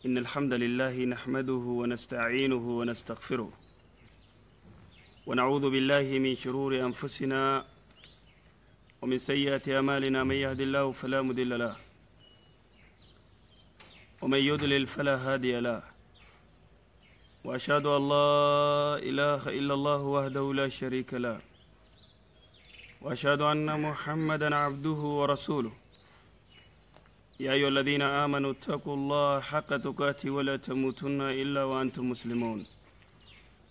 إن الحمد لله نحمده ونستعينه ونستغفره ونعوذ بالله من شرور أنفسنا ومن سيئات أعمالنا، من يهد الله فلا مضل له ومن يضلل فلا هادي له، وأشهد أن لا إله إلا الله وحده لا شريك له، وأشهد أن محمدا عبده ورسوله. يا أيها الذين آمنوا اتقوا الله حق تقاته ولا تموتن إلا وأنتم مسلمون.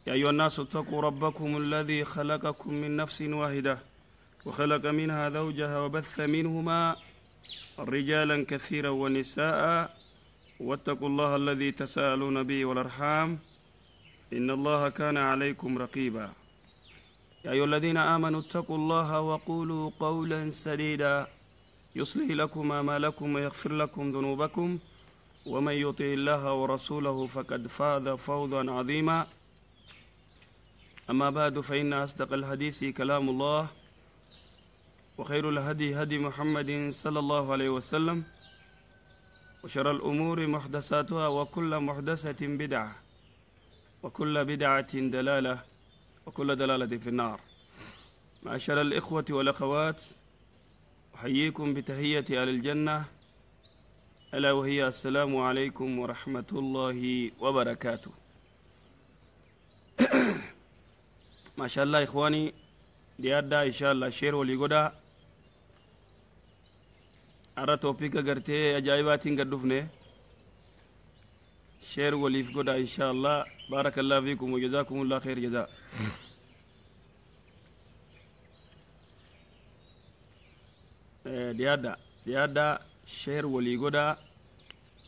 يا أيها الناس اتقوا ربكم الذي خلقكم من نفس واحدة وخلق منها زوجها وبث منهما رجالا كثيرا ونساء، واتقوا الله الذي تساءلون به والأرحام إن الله كان عليكم رقيبا. يا أيها الذين آمنوا اتقوا الله وقولوا قولا سديدا يصلح لكم أعمالكم ويغفر لكم ذنوبكم، ومن يطع الله ورسوله فقد فاز فوزا عظيما. أما بعد، فإن أصدق الحديث كلام الله، وخير الهدي هدي محمد صلى الله عليه وسلم، وشر الأمور محدثاتها، وكل محدثة بدعة، وكل بدعة دلالة، وكل دلالة في النار. معاشر الإخوة والأخوات، أحييكم بتحية أهل الجنة، ألا وهي السلام عليكم ورحمة الله وبركاته. ما شاء الله إخواني، ديادا إن شاء الله شير ولي قدا أرى توبيك قرتي أجايبات قدفني شير ولي قدا إن شاء الله. بارك الله فيكم وجزاكم الله خير جزاء. ديادا ديادا شير ولي قدا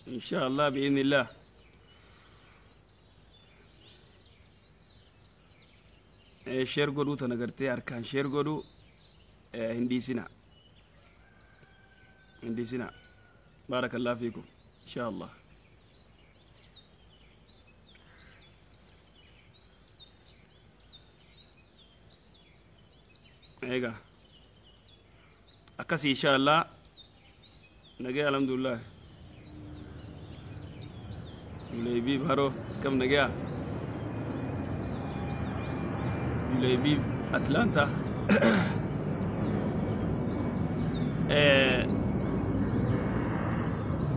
إن شاء الله بإذن الله. شير قدو تنقرتي أركان شير قدو، هندي سنة هندي سنة. بارك الله فيكم إن شاء الله. إيجا أكسي إن شاء الله نجي الحمد لله. يليبي بارو كم نجي يليبي أتلانتا.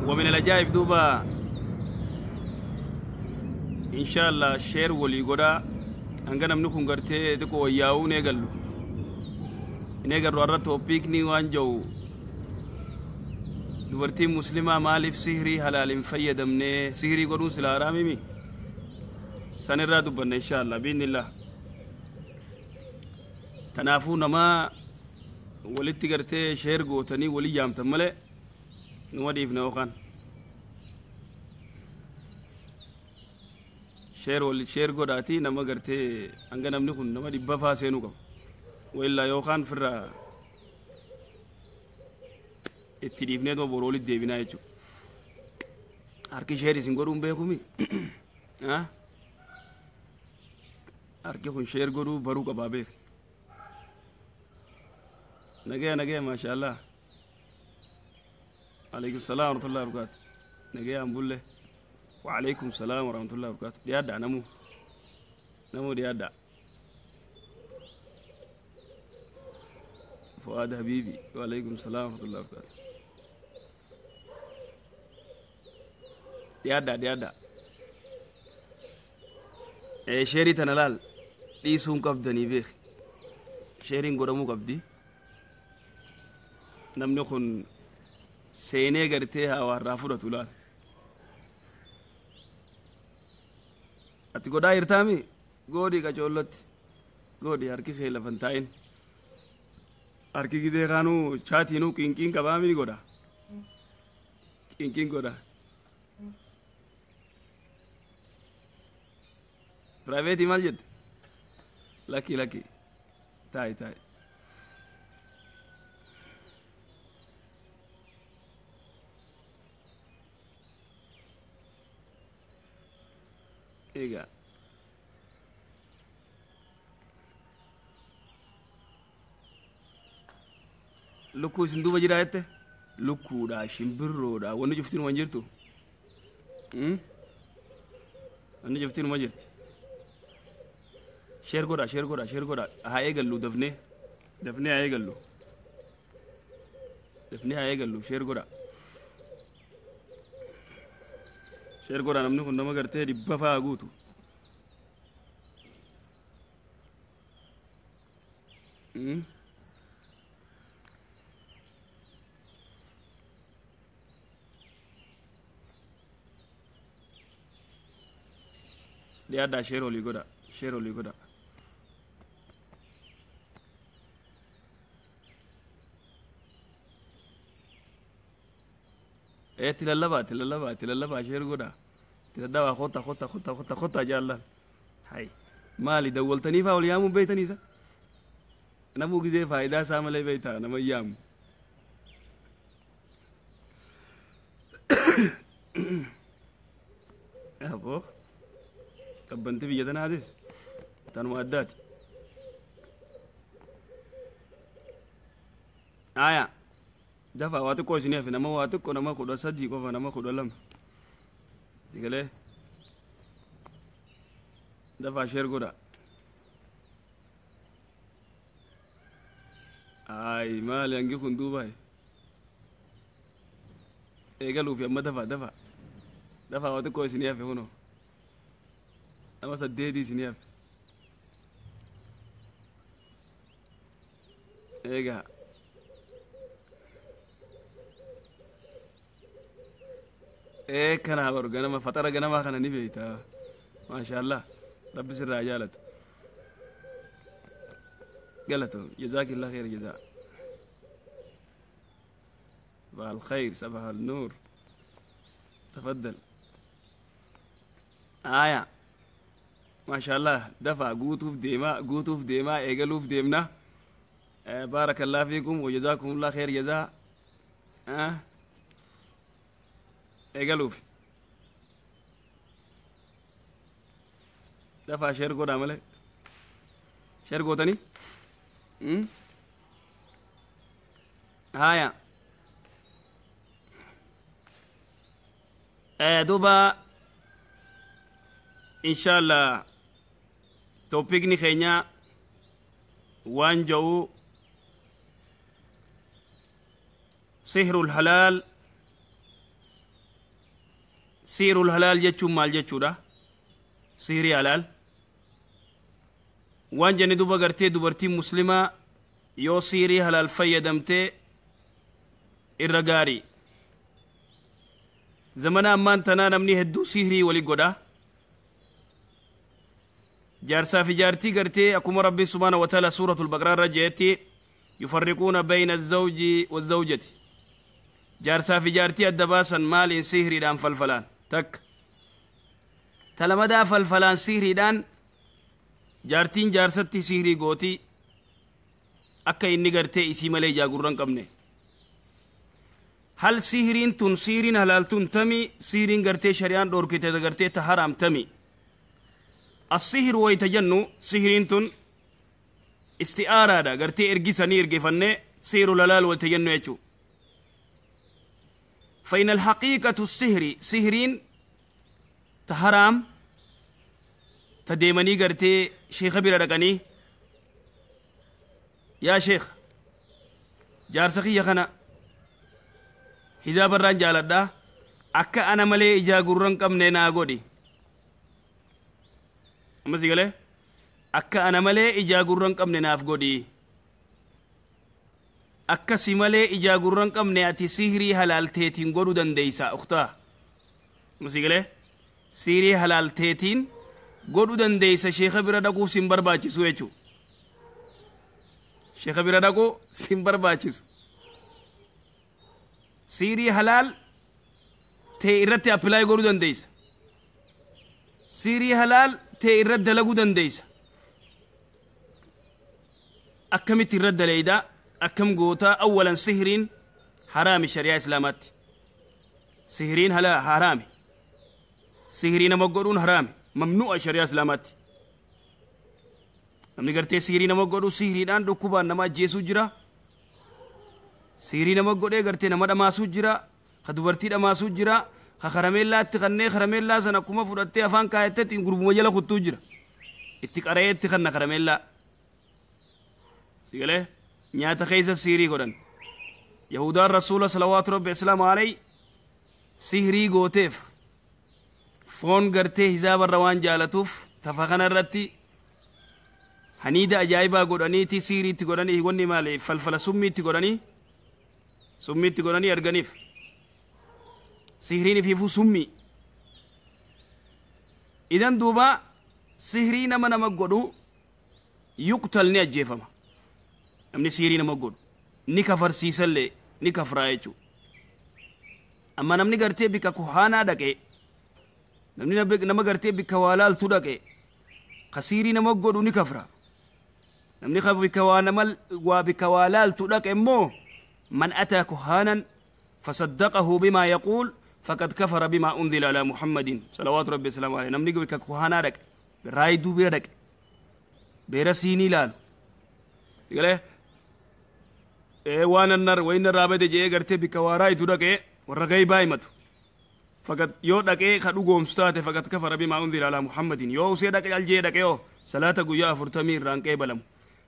ومن العجائب دوبا إن شاء الله شير ولي قدا أنغنا منكم قرتي دكو وياو نيقلو نيقلو أرى توبيك ني وانجو dubartiin muslimaa maaliif sihrii halaal hin fayyadamne? Sihrii godhuun sila haraamimi sanirraa dubbanna insha Allah biiznillah. Kanaafuu namaa walitti gartee sheer gootanii walii yaamtan malee numa dhiifna yookaan sheer wali sheer godhaatii nama gartee hanga namni kun nama dhibba faa seenuu qabu waillaa yookaan firraa itti dhiifnee tuma boroo walitti deebinaa jechuudha. Harki sheer isin godhuun beekumi? Harki kun sheer godhuu baruu qabaa beek. Nagaya nagaya maashaallah. Alaikum salaam warahmatullahi wabarakatuh. Nagaya ambulle. Wa alaikum salaam warahmatullahi wabarakatuh. Dhiyaadhaa namuu. Namuu dhiyaadhaa. فؤاد حبيبي وعليكم السلام ورحمة الله وبركاته. dhiyaadhaa dhiyaadhaa. Sheerii tana laal dhiisuun qabdanii beek. Sheeriin godhamuu qabdi. Namni kun seenee gartee hawaarraa fudhatu laal. Ati godhaa jirtaami? Goodii qacoollotti. Goodii harki kee lafan taa'in. Harki gizee kaanuu chaatiinuu qinqiin qabaami ni godha. Qinqiin godha. Private maal jette? Lakki lakki. Taa'i taa'i. Egaa. Lukkuu isin duuba jira jette? Lukkuudha, shimbirroodha, wanni cuftiin waan jirtu. Namni cufti numa jirti. Share godha, share godha, share godha. Haa eegallu dafnee. Dafnee haa eegallu. Dafnee haa eegallu, share godha. Share godha, namni kun nama gartee 100 fa'aa guutu. Dhiyaadhaa, share olii godha, share olii godha. Itti lallabaa, itti lallabaa, itti lallabaa, share godha. Itti lallabaa, kota, kota, kota, kota, kota jaallan. Hay. Maali, dawwaltanii faa ol yaamuun beeytanii isa? Namuu gizee faayidaa isaa malee beeytaa nama hin yaamu. Aboo. Qabbanti biyya tanaatis tanuma addaati. Aya. Dafa, waa xiqqoo isinii hafe, nama waa xiqqoo, nama 13 qofa, nama 12. Digalee. Dafaa, share godha. Ay, maali hangi kun duuba? Eegaluufi amma, dafa, dafa. Dafa, waa xiqqoo isinii hafe kunoo. Nama saddeetii isinii hafe. Eegaa. Ee, kana baru ganama faxara ganamaa kana ni beeyta. Maashaallah. Rabbi sirraa jaalatu. Galatu. Jazaakillah khair jazaa. صباح الخير، صباح النور، تفضل. آية، ما شاء الله، dafaa, guutuuf deemaa, guutuuf deemaa, eegaluuf deemna. بارك الله فيكم وجزاكم الله خير جزاء. Eegaluuf dafaa, share godhaa malee. Share gootanii. Haya, duuba inshallah topicni keenya waan ja'u سحر الحلال. سحر الحلال jechuun maal jechuudha? Sihrii halaal waan jenne, duba gartee dubartiin muslimaa yoo sihrii halaal fayyadamtee irra gaarii. Zamana ammaan tanaa namni hedduu sihrii wali godha, jaarsaa fi jaartii gartee, akkuma Rabbiin سبحانه وتعالى سورة البقرة irra jeetti: يفرقون بين الزوج والزوجة. Jaarsaa fi jaartii adda baasan maaliin? Sihriidhaan, falfalaan. Takka talamadaa, falfalaan, sihriidhaan jaartiin jaarsatti sihrii gootii akka inni gartee isii malee ijaa gurra hin qabne. Hal sihriin tun sihriin halaaltun tami? Sihriin gartee shari'aan dhoorkite gartee ta haraam tami? السحر wayta jennu, sihriin tun isti'aaraadha, gartee ergisanii ergifannee سحر الحلال wayta jennu jechuu. فإن الحقيقة السحر، سحرين تحرام تديمني gartee sheekha bira dhaqanii: "Yaa sheekh, jaarsa kiyya kana hijaabarraan jaaladha, akka ana malee ijaa gurra hin qabne naa godhi. Amma si galee, akka ana malee ijaa gurra hin qabne naaf godhi. Akka si malee ijaa gurra hin qabne ati sihrii halaalteetiin godhuu dandeeysa, uktaa. Amma si galee, sihrii halaalteetiin godhuu dandeeysa, sheeka bira dhaquu sin barbaachisu jechuu. Sheeka bira dhaquu sin barbaachisu. Sihrii halaal tee irratti apply godhuu dandeeysa. Sihrii halaal tee irratti dalaguu dandeeysa. Akkamitti irratti daleeyda? Akkam goota? Awwalan, sihriin haraami shari'aa islaamaatti. Sihriin haraami. Sihrii nama godhuun haraami, mamnu'a shari'aa islaamaatti. Namni gartee sihrii nama godhu sihriidhaan dhukkubaan nama ajjeesuu jira. Sihrii nama godhee gartee nama dhamaasuu jira, ka dubartii dhamaasuu jira, Karameellaatti kannee karameellaa sana akkuma fudhattee afaan kaayattetti gurbuma jala kuttuu jira. Itti qara'ee itti kanna karameellaa. Sigalee nyaata keessa siirii godhan. Yahudaan Rasuula salawaatu rabbi islaamu alayhi sihrii gooteef foon gartee hizaabarra waan jaalatuuf tafa kana irratti haniida ajaa'ibaa godhaniiti siiriitti godhanii wanni maali falfala summiitti godhanii arganiif. Sihriin ifiifuu summii. Idan duuba sihrii nama godhu yuqtal ni ajjeefama. Namni sihrii nama godhu ni kafarsiisallee ni kafraa jechuudha. Amma namni gartee bikka kuhaanaa dhaqee namni nama gartee bikka waalaaltu dhaqee ka sihrii nama godhu ni kafra. Namni bikka waa nama waa bikka waalaaltu dhaqe immoo man ataa kuhaanan fasaddaqahu bimaa yaquul فقد كفر بما أنزل على محمد صلوات ربي وسلامه عليه. نمني بك كوهانا دك رايدو بيرا دك بيرا سيني لالو يقول إيه وانا النار وين الرابد جي غرتي بك ورايدو دك ورغي بايمتو فقد يو دك إيه خدو قوم ستاتي فقد كفر بما أنزل على محمد يو سي دك الجي دك يو صلاة قيا فرتمين رانكي بلم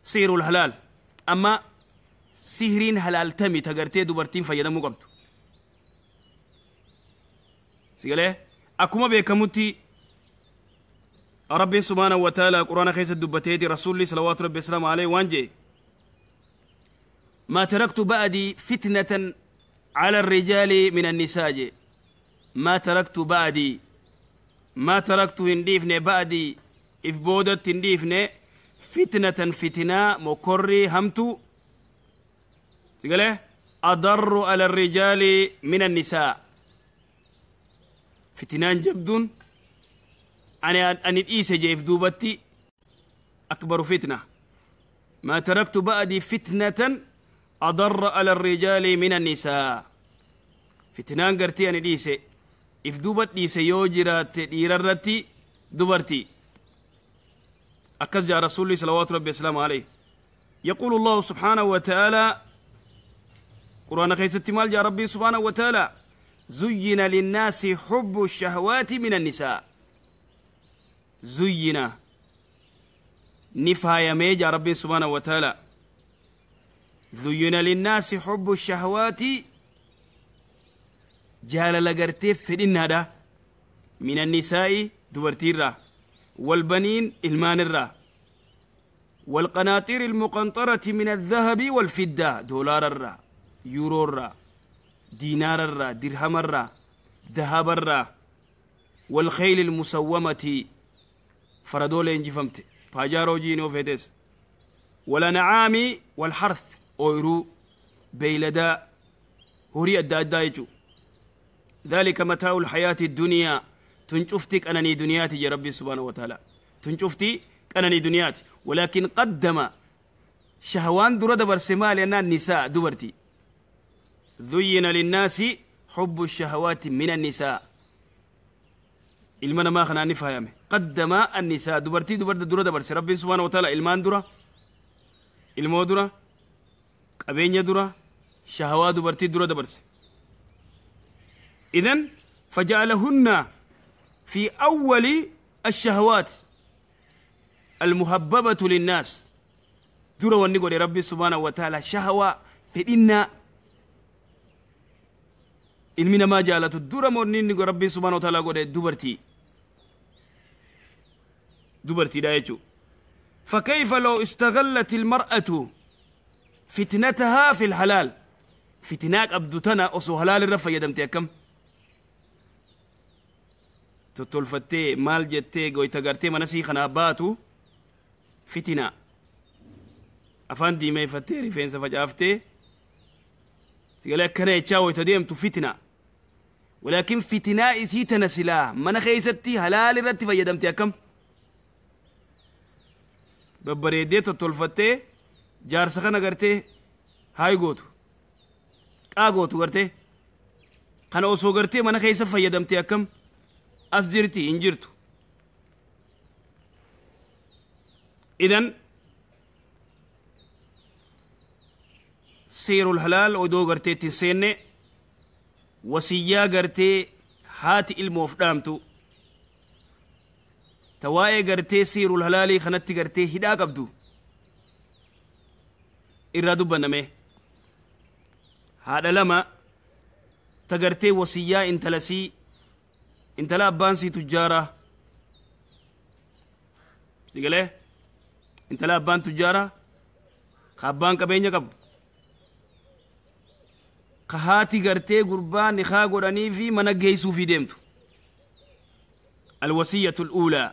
سير الحلال. أما سهرين حلال تمي تغرتي دوبرتين فيدمو قبتو سيقاله أكما بيكموتي ربي سبحانه وتعالى قرآن خيس الدبتيتي رسولي صلوات ربي السلام عليه وانجي ما تركت بعدي فتنة على الرجال من النساء. ما تركت بعدي ما تركت هنديفني بعدي إف بودت هنديفني فتنة فتنة مكري همتو سيقاله أضر على الرجال من النساء. فتنان جبدون أنا إيسا جيف دوبتي أكبر فتنة. ما تركت بعدي فتنة أضر على الرجال من النساء. فتنان قرتي أنا إيسا إف دوبت إيسا يوجرات إيرارتي دوبرتي أكز رسول صلوات ربي السلام عليه. يقول الله سبحانه وتعالى قرآن خيس التمال جاء ربي سبحانه وتعالى زين للناس حب الشهوات من النساء. زين نفايا ميجا ربي سبحانه وتعالى زين للناس حب الشهوات جال لغرتي فدين هذا من النساء دورتيرا والبنين المانرا والقناطير المقنطرة من الذهب والفضة دولار الرا يورو الرا دينار الرا درهم الرا ذهب الرا والخيل المسومة فردول انجفمت باجارو جينو فيدس والأنعام والحرث أويرو بيلدا هوري الدايجو ذلك متاع الحياة الدنيا. تنشفتك أنني دنياتي يا ربي سبحانه وتعالى تنشفتي أنني دنياتي. ولكن قدم شهوان درد برسما لأن النساء دبرتي زين للناس حب الشهوات من النساء. إلمان ما خنا نفهم قدم النساء دبرتي دبرت درد برس ربي سبحانه وتعالى إلمان درة إلمو درة قبين درة شهوات دبرتي درد برس. إذن فجعلهن في أول الشهوات المهببة للناس درة ونقول ربي سبحانه وتعالى شهوة فإن ilmi namaa jaalatu dura morni inni rabbi subhaanahu wa ta'ala godhe dubartii dubartiidha jechuudha. فكيف لو استغلت المرأة فتنتها في الحلال فتناك أبدتنا أصو حلال الرفا يدمتي كم تتولفتي مال جتي قويتا قرتي منسي خناباتو فتنة أفان دي فتي رفين سفجافتي تقول كان يتشاوي تديم فتنة ولكن فتنة إسيتنا سلاح من خيستي حلال رتي فيدمتي كم ببريدي تتولفتي jaarsa kana gartee haay gootu qaa gootu gartee kana osoo gartee mana keessa fayyadamtee akkam as jirti hin jirtu. Idan seerul halaal odoo gartee ittiin seenne wasiyyaa gartee Haati ilmoof dhaamtu ta waa'ee gartee siirul halaalii kanatti gartee hidhaa qabdu irraa dubbanname. Haadha lama ta gartee wasiyyaa intalasii, intala abbaan sii tujjaaraa si galee, intala abbaan tujjaaraa ka abbaan qabeenya qabu, ka haati gartee gurbaa nikaa godhanii fi mana geessuufii deemtu. Alwasiyyatu الأولى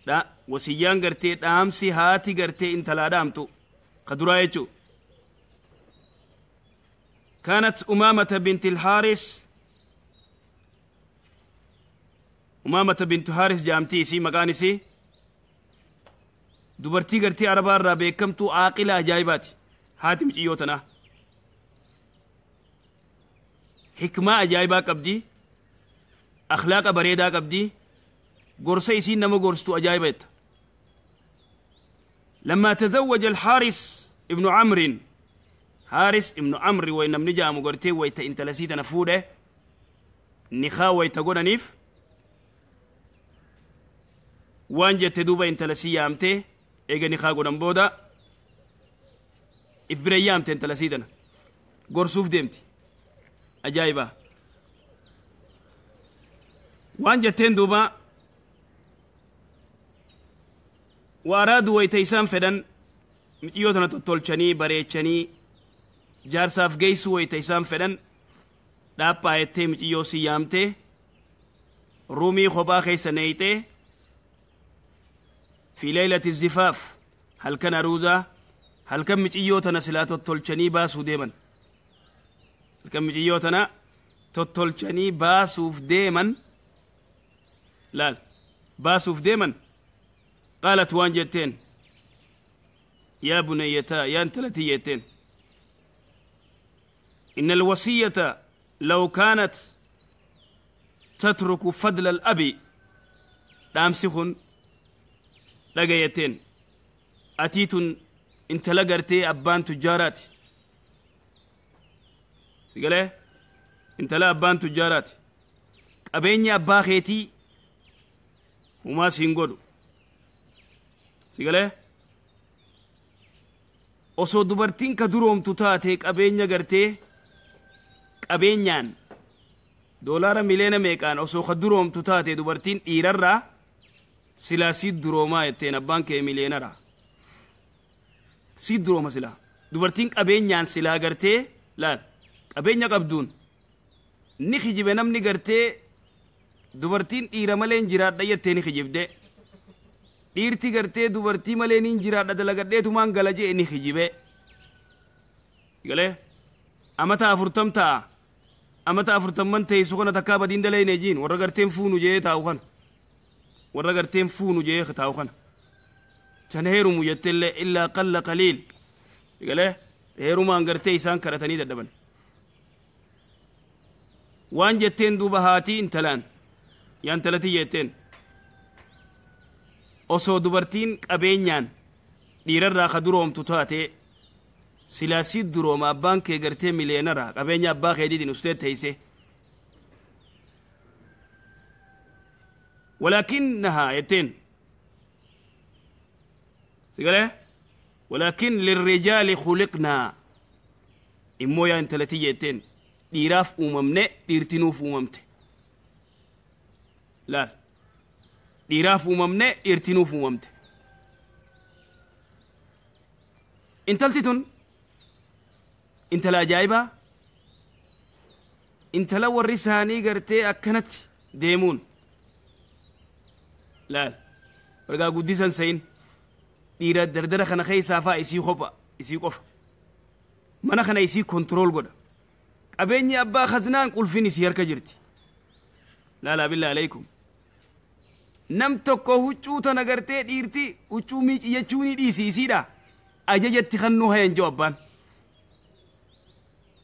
dha, wasiyyaan gartee dhaamsi haati gartee intalaa dhaamtu ka duraa jechuu. كانت أمامة بنت الحارس، أمامة بنت حارس جامتي سي مقانسي، dubartii gartee Arabaa irraa beekamtuu, aaqila ajaa'ibaati. Haati miciyyoo tanaa hikmaa ajaa'ibaa qabdi, akhlaaqa bareedaa qabdi, gorsa isiin nama gorsitu ajaa'iba jetta. لما تزوج الحارس ابن عمرو، حارس ابن عمرو وين namni jaamu gartee wayta intala sii tana fuudhe, nikaa wayta godhaniif, waan jette duuba, intala sii yaamtee, eega nikaa godhan booda if bira yaamte, intala sii tana gorsuuf deemti. Ajaa'ibaa waan jetteen duuba, وأرادوا wayta isaan fedhan miciyyoo tana tottolchanii bareechanii jaarsaaf geessu, wayta isaan fedhan dhaaphaa jettee miciyyoo si yaamtee ruumii kophaa keessa neeyxee, في ليلة الزفاف, halkan aruuzaa, halkan miciyyoo tana silaa tottolchanii baasuu deeman, halkan miciyyoo tana tottolchanii baasuuf deeman, laal, baasuuf deeman, قالت waan jetteen, يا بنيتا, yaa intalatiyya jetteen, إن الوصية لو كانت تترك فضل الأب. Dhaamsi kun dhagayatteen, atiitun intala gartee abbaan tujjaaraati sigalee, intala abbaan tujjaaraati, qabeenya abbaa keetii humaa siin godhu sigalee. Osoo dubartiin ka duroomtu taate, qabeenya gartee qabeenyaan doolaara miliyoona meeqaan osoo ka duroomtu taate dubartiin dhiirarraa, silaa sii duroomaa jetteen. Abbaan kee miliyeenara, sii durooma. Silaa dubartiin qabeenyaan silaa gartee laal qabeenya qabduun ni kijibe. Namni gartee dubartiin dhiira malee hin jiraadha jettee ni kijibde. Dhiirti gartee dubartii malee ni jiraadha, dalagadheetumaan gala jee, ni kijibe. Galee amata 40 ta'a, amata 40n teessu kana takkaa badiin dalayne jiin. Warra garteen fuunu jee taa'u kana, warra garteen fuunu jee taa'u kana tan heerumu jettellee illaa qalla qaliil. Galee heerumaan gartee isaan kadhatanii dadhaban. Waan jetteen duuba haatii intalaan, yaa intalatii jetteen, osoo dubartiin qabeenyaan dhiirarraa ka duroomtu taate, silaa si durooma. Abbaan kee gartee miliyeenara, qabeenya abbaa keetiitiin ustee teeyse. ولكنها jetteen sigalee, ولكن للرجال خلقنا. Immoo yaa intalatii jetteen, dhiiraaf uumamne, dhiirtinuuf uumamte. Laal, dhiiraaf uumamne, dhiirtinuuf uumamte. Intalti tun intala ajaa'ibaa, intala warri isaanii gartee akkanatti deemuun laal wargaa guddisan sayin dhiira dardara kana keessaa faa isii kopha, isii qofa mana kana isii control godha. Qabeenyi abbaa khaznaan qulfin isii harka jirti. Laalaa, بالله عليكم, nam tokko huccuu tana gartee dhiirti huccuu miici jechuuni dhiisi, isiidha ajajatti kannuu hayan jiru. Abbaan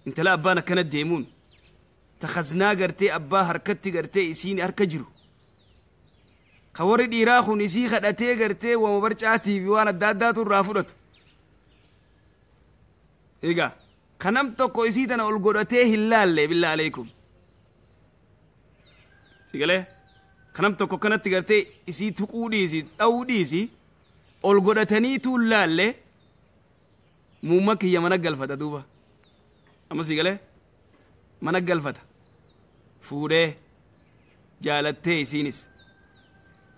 intala abbaan akkana deemuun ta khaznaa gartee abbaa harkatti gartee isiin harka jiru, ka warri dhiiraa kun isii kadhatee gartee wama barcaatii fi waan adda addaatu irraa fudhatu. Egaa ka nam tokko isii tana ol godhatee hin laalle, بالله عليكم. Si galee kanam tokko kanatti gartee isii tuquu dhiisi, dha'uu dhiisi, ol godhatanii tuun laalle muumma kiyya mana galfata duuba. Amma si galee mana galfata fuudhee jaalattee isiinis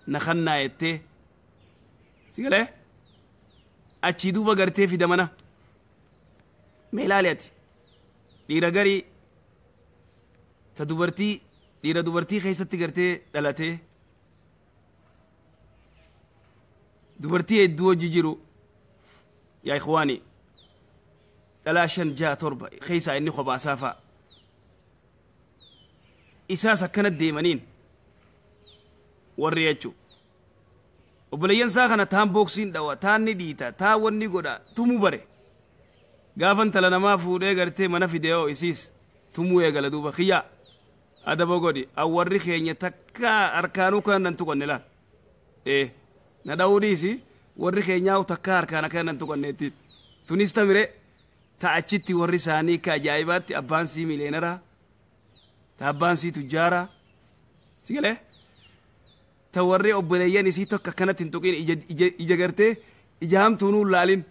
na kannaa jettee, si galee achii duuba gartee fida mana. Mee ilaali ati dhiira garii ta dubartii, dhiira dubartii keessatti gartee dhalatee dubartii hedduu hojii jiru. Yaa ikhwaani, dhalaa 5 6 7 keessaa inni kophaasaa fa'a isaas akkana deemaniin warri jechuu obboleeyyan isaa kana taan booksiin dhawa, taan ni dhiita, taan wanni godha, tumuu bare. Gaafa intala namaa fuudhee gartee mana fide hoo isiis tumuu eegala duuba. Kiyya adaba godhi, awwarri keenya takka harkaanuu kan nan tuqanne laal, ee na dha'uu dhiisi, warri keenyaa takka harkaan akka nan tuqanneetti. Tunis tamire ta achitti warri isaanii akka ajaa'ibaatti abbaan sii miliyeenaraa, ta abbaan sii tujjaaraa, si galee ta warri obboleeyyan isii tokko akkanatti hin tuqin, ija ija ija gartee ija hamtuunuu laalin.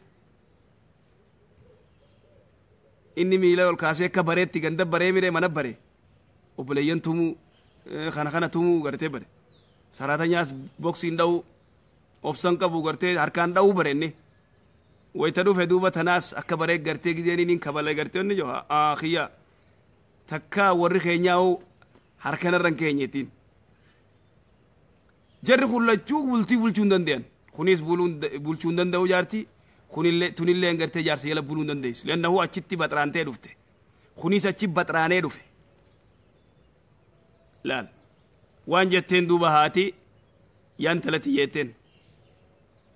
Inni miila ol kaasee akka bareetti ganda baree miree mana bare obboleeyyan tumuu kana kana tumuu gartee bare saraatanyaas boksiin dha'uu obsan qabu gartee harkaan dha'uu bare. Inni wayita dhufe duuba tanaas akka baree gartee gizeen inni kabale gartee inni joo kiyya takka warri keenyaa harkanarran keenyettiin. Jarri kun lachuu bultii bulchuu hin danda'an. Kunis bulchuu hin danda'u jaartii kunillee, tunillee gartee jaarsa jala buluu hin dandeessu. Lennahu achitti baxraantee dhufte, kunis achi baxraanee dhufe. Laal waan jetteen duuba haati: yaa intalatti jetteen,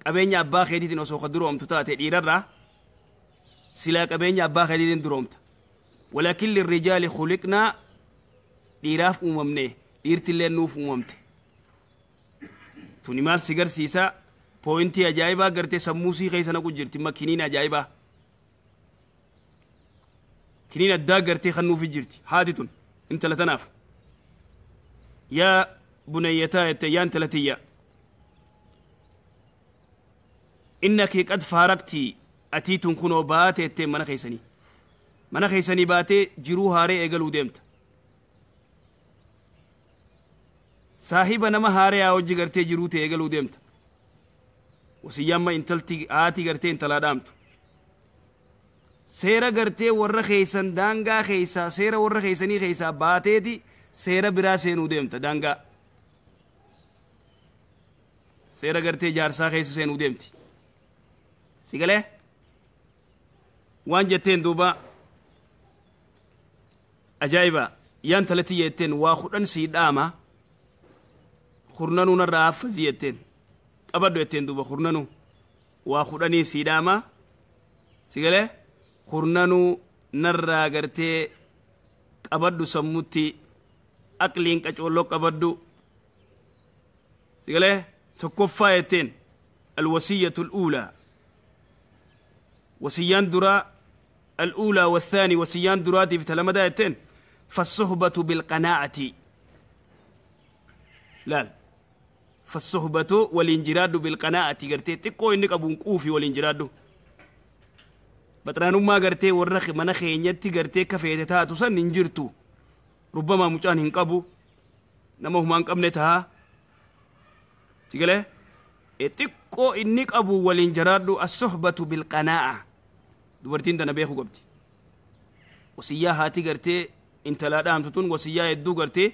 qabeenya abbaa keetiitiin osoo ka duroomtu taate dhiirarraa silaa qabeenya abbaa keetiitiin duroomta. Walaakin lirrijaali khuliqnaa, dhiiraaf uumamne, dhiirtillee nuuf uumamte. Tuni maal si garsiisa? Pooyintii ajaa'ibaa gartee sammuu sii keessa naqu jirti. Makiniin ajaa'ibaa, kiniin addaa gartee kan nuufi jirti haati tun intala tanaaf. Yaa bunayyataa jette, yaa intala tiyya, innaki qad faarakti, atii tun kunoo baate jetteen mana keessanii, mana keessanii baatee jiruu haaree eegaluu deemta, saahiba nama haareyaa hojii gartee jiruu ta'e eegaluu deemta. Wasiyyaamma intalti haati gartee intalaa dhaamtu, seera gartee warra keessan daangaa keessaa, seera warra keessanii keessaa baateeti seera biraa seenuu deemta, daangaa seera gartee jaarsaa keessa seenuu deemti. Si galee waan jetteen duuba ajaa'iba: yaa intalatti jetteen, waa 10 sii dhaama, kurnanuu narraa haffazii jetteen, qabadhu jetteen duuba. Kurnanuu waa 10 sii dhaama, si galee kurnanuu narraa gartee qabadhu, sammutti aqliin qacoolloo qabadhu. Si galee tokkoffaa jetteen, alwasiyyatu al'uulaa, wasiyyaan duraa, al'uulaa wathaani, wasiyyaan duraatiif talamadaa jetteen, fassuhbatu bilqanaa'ati. Laal, fassuhbatu waliin jiraadhu, bilqanaa'ati gartee xiqqoo inni qabuun quufi waliin jiraadhu. Baxraanummaa gartee warra mana keenyatti gartee akka feete taatu san hin jirtu. Rubbamaa mucaan hin qabu, nama humaa hin qabne tahaa. Si galee xiqqoo inni qabu waliin jiraadhu, assuhbatu bilqanaa'a. Dubartiin tana beekuu qabdi. Wasiyyaa haati gartee intalaa dhaamtu tun wasiyyaa hedduu gartee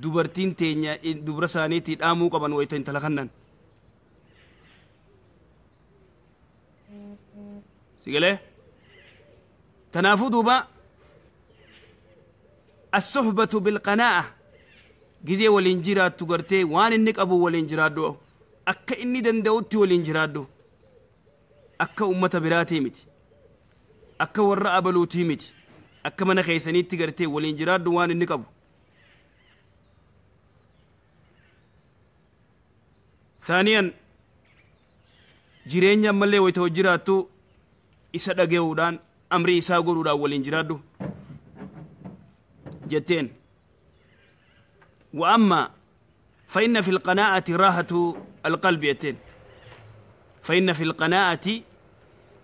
dubartiin teenya dubra isaaniitii dhaamuu qaban wayita intala kannan. Si galee tanaafuu duuba assuhbatu bilqanaa'a, gizee waliin jiraattu gartee waan inni qabu waliin jiraadhu, akka inni danda'utti waliin jiraadhu. Akka ummata biraatii miti, akka warra abaluutii miti, akka mana keessaniitti gartee waliin jiraadhu waan inni qabu. Saaniyan jireenya ammallee wayita jiraattu isa dhaga'uudhaan amrii isaa godhuudhaan waliin jiraadhu jetteen. Wa amma fa inna fi lqanaa'ati raahatu alqalbi jetteen. Fa inna fi lqanaa'ati,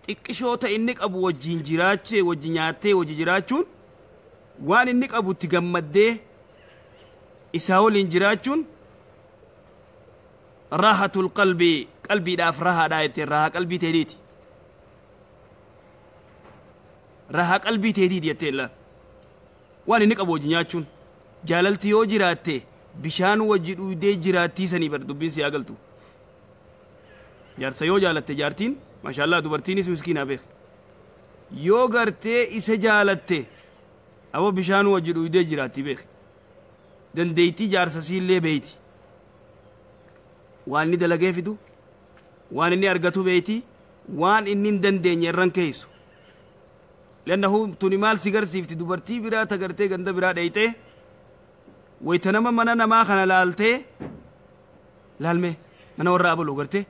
xiqqishoota inni qabu wajjiin jiraachee, wajji nyaattee, wajji jiraachuun, waan inni qabutti gammaddee isaa waliin jiraachuun, raahatul qalbi, qalbiidhaaf rahaadha jetteen. Rahaa qalbii teetiiti, rahaa qalbii teetiiti jetteen. Laal, waan inni qabu wajji nyaachuun, jaalalti yoo jiraatte bishaan wajji dhuydee jiraattii sanii bar. Dubbiin si agaltu, jaarsa yoo jaalatte, jaartiin, maashaallah, dubartiinis miskiinaa beek, yoo gartee isa jaalatte abo bishaan wajji dhuydee jiraatti beek. Dandeeytii jaarsa siillee beeyti, waan inni dalagee fidu, waan inni argatu beeyti, waan inni hin dandeenye irran keeysu. Lannahu tuni maal si garsiifti? Dubartii biraa ta gartee ganda biraa dheeyxee wayta nama mana namaa kana laaltee, laalme mana warra abaluu gartee,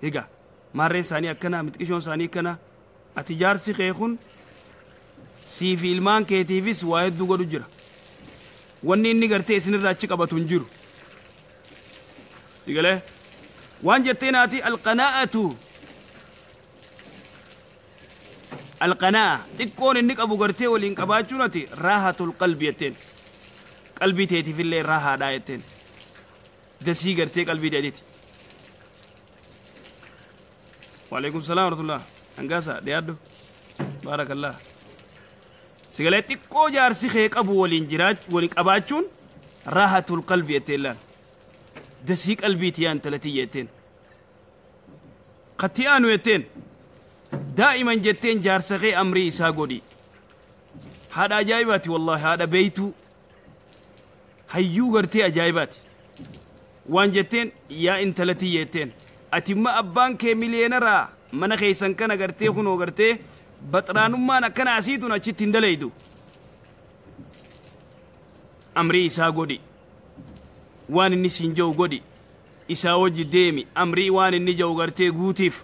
egaa maarreen isaanii akkana, mixqishoon isaanii akkana. Ati jaarsi kee kun siifi ilmaan keetiifis waa hedduu godhu jira. Wanni inni gartee isinirraa achi qabatu hin jiru. Si galee? Waan jetteen haati, alqanaa'atu, alqanaa'a xiqqoon inni qabu gartee waliin qabaachuun ati raahatul qalbi jetteen. Qalbii teetiifillee raahaadhaa jetteen, dasii gartee qalbii teetiiti. Waalaikum salaam warahmatullah. Hangaasa dhiyaadhu, baarakallah. Sigalee xiqqoo jaarsi kee qabu waliin jiraach waliin qabaachuun raahatul qalbi jetteen. Laal, dasii qalbiiti yaa intalatiyya jetteen. Katti aanu jetteen, daa'iman jetteen, jaarsa kee amrii isaa godhi. Haadha ajaa'ibaati wallaahi, haadha beeytuu, hayyuu gartee ajaa'ibaati. Waan jetteen, yaa intalatiyya jetteen, ati imma abbaan kee miliyeenaraa, mana keessan kana gartee kunoo gartee baxraanummaan akkana asiitun achitti hin dalaydu. Amrii isaa godhi, waan inni siin jedhu godhi, isaa wajji deemi, amrii waan inni jedhu gartee guutiif.